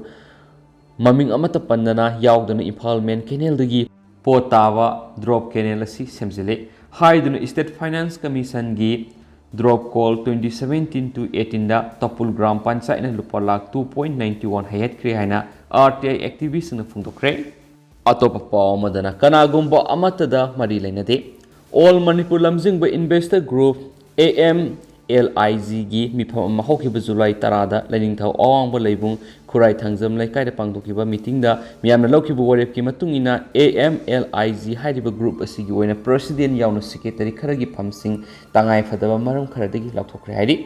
ꯃꯃꯤꯡ ꯑꯃꯠꯇ ꯄꯟꯗꯅ ꯌꯥꯎꯗꯅ ꯏꯝꯐꯥꯜ main canalꯗꯒꯤ ꯄꯣꯠ ꯇꯥꯕ drop canal ꯑꯁꯤ ꯁꯦꯝꯖꯤꯜꯂꯤ ꯍꯥꯏꯗꯨꯅ State Finance Commissionꯒꯤ drop call twenty seventeen to eighteenꯗ ꯇꯄꯨꯜ ꯒ꯭ꯔꯥꯝ ꯄꯟꯆꯥꯌꯠꯅ ꯂꯨꯄꯥ lakh two point ninety one ꯍꯩꯍꯠꯈ꯭ꯔꯦ ꯍꯥꯏꯅ R T I activistꯁꯤꯡꯅ ꯐꯣꯡꯗꯣꯛꯈ꯭ꯔꯦ꯫ ꯑꯇꯣꯞꯄ ꯄꯥꯎ ꯑꯃꯗꯅ ꯀꯅꯥꯒꯨꯝꯕ ꯑꯃꯠꯇꯗ ꯃꯔꯤ ꯂꯩꯅꯗꯦ꯫ All Manipur ꯂꯝꯖꯤꯡꯕ investor group A M L I Gꯒꯤ ꯃꯤꯐꯝ ꯑꯃ ꯍꯧꯈꯤꯕ ꯖꯨꯂꯥꯏ ꯇꯔꯥꯗ ꯂꯥꯏꯅꯤꯡꯊꯧ ꯑꯋꯥꯡꯕ ꯂꯩꯕꯨꯡ ꯈꯨꯔꯥꯏ ꯊꯥꯡꯖꯝ ꯂꯩꯀꯥꯏꯗ ꯄꯥꯡꯊꯣꯛꯈꯤꯕ meetingꯗ ꯃꯤꯌꯥꯝꯅ ꯂꯧꯈꯤꯕ ꯋꯥꯔꯦꯞꯀꯤ ꯃꯇꯨꯡ ꯏꯟꯅ A M L I G ꯍꯥꯏꯔꯤꯕ group ꯑꯁꯤꯒꯤ ꯑꯣꯏꯅ president ꯌꯥꯎꯅ secretary ꯈꯔꯒꯤ ꯐꯝꯁꯤꯡ ꯇꯉꯥꯏ ꯐꯗꯕ ꯃꯔꯝ ꯈꯔꯗꯒꯤ ꯂꯧꯊꯣꯛꯈ꯭ꯔꯦ ꯍꯥꯏꯔꯤ꯫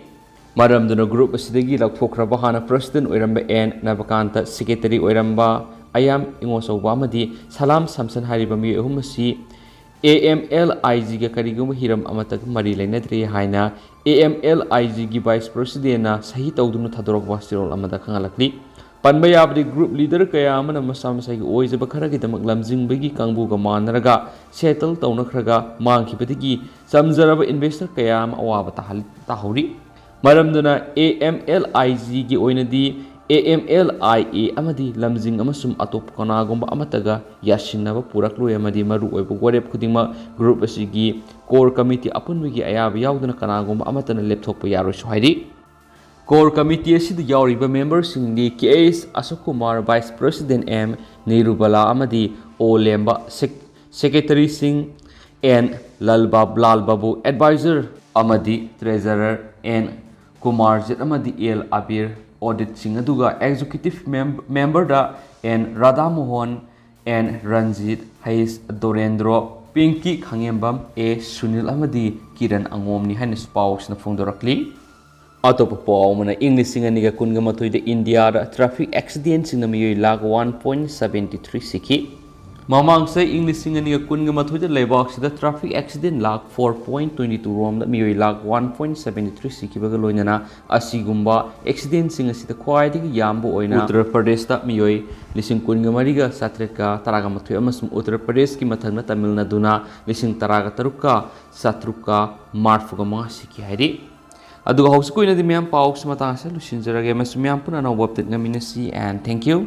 ꯃꯔꯝꯗꯨꯅ group ꯑꯁꯤꯗꯒꯤ ꯂꯧꯊꯣꯛꯈ꯭ꯔꯕ ꯍꯥꯟꯅ president ꯑꯣꯏꯔꯝꯕ N ꯅꯕꯀꯥꯟꯇ, secretary ꯑꯣꯏꯔꯝꯕ ꯑꯌꯥꯝ ꯏꯉꯣꯆꯧꯕ ꯑꯃꯗꯤ ꯁꯂꯥꯝ ꯁꯥꯝꯁꯟ ꯍꯥꯏꯔꯤꯕ ꯃꯤꯑꯣꯏ ꯑꯍꯨꯝ ꯑꯁꯤ A M L I Gꯒ ꯀꯔꯤꯒꯨꯝꯕ ꯍꯤꯔꯝ ꯑꯃꯠꯇꯒ ꯃꯔꯤ ꯂꯩꯅꯗ꯭ꯔꯦ ꯍꯥꯏꯅ A M L I Gꯒꯤ vice presidentꯅ ꯁꯍꯤ ꯇꯧꯗꯨꯅ ꯊꯥꯗꯣꯔꯛꯄ ꯆꯦꯔꯣꯜ ꯑꯃꯗ ꯈꯪꯍꯜꯂꯛꯂꯤ꯫ ꯄꯟꯕ ꯌꯥꯕꯗꯤ group leader ꯀꯌꯥ ꯑꯃꯅ ꯃꯁꯥ ꯃꯁꯥꯒꯤ ꯑꯣꯏꯖꯕ ꯈꯔꯒꯤꯗꯃꯛ ꯂꯝꯖꯤꯡꯕꯒꯤ ꯀꯥꯡꯕꯨꯒ ꯃꯥꯟꯅꯔꯒ settle ꯇꯧꯅꯈ꯭ꯔꯒ ꯃꯥꯡꯈꯤꯕꯗꯒꯤ ꯆꯝꯖꯔꯕ investor ꯀꯌꯥ ꯑꯃ ꯑꯋꯥꯕ ꯇꯥꯍꯜ-, ꯇꯥꯍꯧꯔꯤ꯫ ꯃꯔꯝꯗꯨꯅ A M L I Gꯒꯤ ꯑꯣꯏꯅꯗꯤ A M L I A ꯑꯃꯗꯤ ꯂꯝꯖꯤꯡ ꯑꯃꯁꯨꯡ ꯑꯇꯣꯞꯄ ꯀꯅꯥꯒꯨꯝꯕ ꯑꯃꯠꯇꯒ ꯌꯥꯁꯤꯟꯅꯕ ꯄꯨꯔꯛꯂꯣꯏ ꯑꯃꯗꯤ ꯃꯔꯨꯑꯣꯏꯕ ꯋꯥꯔꯦꯞ ꯈꯨꯗꯤꯡꯃꯛ group ꯑꯁꯤꯒꯤ core committee ꯑꯄꯨꯟꯕꯒꯤ ꯑꯌꯥꯕ ꯌꯥꯎꯗꯅ ꯀꯅꯥꯒꯨꯝꯕ ꯑꯃꯠꯇꯅ ꯂꯦꯞꯊꯣꯛꯄ ꯌꯥꯔꯣꯏꯁꯨ ꯍꯥꯏꯔꯤ꯫ Core committee ꯑꯁꯤꯗ ꯌꯥꯎꯔꯤꯕ memberꯁꯤꯡꯗꯤ K S ꯑꯁꯣꯛ ꯀꯨꯃꯥꯔ, vice president M ꯅꯤꯔꯨꯕꯂꯥ ꯑꯃꯗꯤ O ꯂꯦꯝꯕ, sec-, secretaryꯁꯤꯡ N ꯂꯜꯕꯥꯕ, ꯂꯥꯜ ꯕꯥꯕꯨ, advisor ꯑꯃꯗꯤ treasurer N ꯀꯨꯃꯥꯔꯖꯤꯠ ꯑꯃꯗꯤ L ꯑꯕꯤꯔ, auditꯁꯤꯡ ꯑꯗꯨꯒ executive mem-, memberꯗ N Radhamohan, N Ranjit, H Dorendro, ꯄꯤꯡꯀꯤ ꯈꯥꯉꯦꯝꯕꯝ, A Sunil ꯑꯃꯗꯤ ꯀꯤꯔꯟ ꯑꯉꯣꯝꯅꯤ ꯍꯥꯏꯅꯁꯨ ꯄꯥꯎꯁꯤꯅ ꯐꯣꯡꯗꯣꯔꯛꯂꯤ꯫ ꯑꯇꯣꯞꯄ ꯄꯥꯎ ꯑꯃꯅ, ꯏꯪ ꯂꯤꯁꯤꯡ ꯑꯅꯤꯒ ꯀꯨꯟꯒ ꯃꯥꯊꯣꯏꯗ ꯏꯟꯗꯤꯌꯥꯗ traffic accidentꯁꯤꯡꯅ ꯃꯤꯑꯣꯏ lakh one point seventy three ꯁꯤꯈꯤ꯫ ꯃꯃꯥꯡ ꯆꯍꯤ ꯏꯪ ꯂꯤꯁꯤꯡ ꯑꯅꯤꯒ ꯀꯨꯟꯒ ꯃꯥꯊꯣꯏꯗ ꯂꯩꯕꯥꯛ ꯑꯁꯤꯗ traffic accident lakh four point twenty two ꯔꯣꯝꯗ ꯃꯤꯑꯣꯏ lakh one point seven three ꯁꯤꯈꯤꯕꯒ ꯂꯣꯏꯅꯅ ꯑꯁꯤꯒꯨꯝꯕ accidentꯁꯤꯡ ꯑꯁꯤꯗ ꯈ꯭ꯋꯥꯏꯗꯒꯤ ꯌꯥꯝꯕ ꯑꯣꯏꯅ ꯎꯠꯇꯔ ꯄ꯭ꯔꯗꯦꯁꯇ ꯃꯤꯑꯣꯏ ꯂꯤꯁꯤꯡ ꯀꯨꯟꯒ ꯃꯔꯤꯒ ꯆꯥꯇ꯭ꯔꯦꯠꯀ ꯇꯔꯥꯒ ꯃꯥꯊꯣꯏ ꯑꯃꯁꯨꯡ ꯎꯠꯇꯔ ꯄ꯭ꯔꯗꯦꯁꯀꯤ ꯃꯊꯪꯗ ꯇꯥꯃꯤꯜ ꯅꯥꯗꯨꯅ ꯂꯤꯁꯤꯡ ꯇꯔꯥꯒ ꯇꯔꯨꯛꯀ ꯆꯥꯇ꯭ꯔꯨꯛꯀ ꯃꯔꯤꯐꯨꯒ ꯃꯉꯥ ꯁꯤꯈꯤ ꯍꯥꯏꯔꯤ꯫ ꯑꯗꯨꯒ ꯍꯧꯖꯤꯛꯀꯤ ꯑꯣꯏꯅꯗꯤ ꯃꯌꯥꯝ ꯄꯥꯎꯁꯤ ꯃꯇꯥꯡ ꯑꯁꯤꯗ ꯂꯣꯏꯁꯤꯟꯖꯔꯒꯦ꯫ ꯃꯁꯤ ꯃꯌꯥꯝ ꯄꯨꯟꯅ ꯑꯅꯧꯕ update ꯉꯥꯏꯃꯤꯟꯅꯁꯤ, and thank you꯫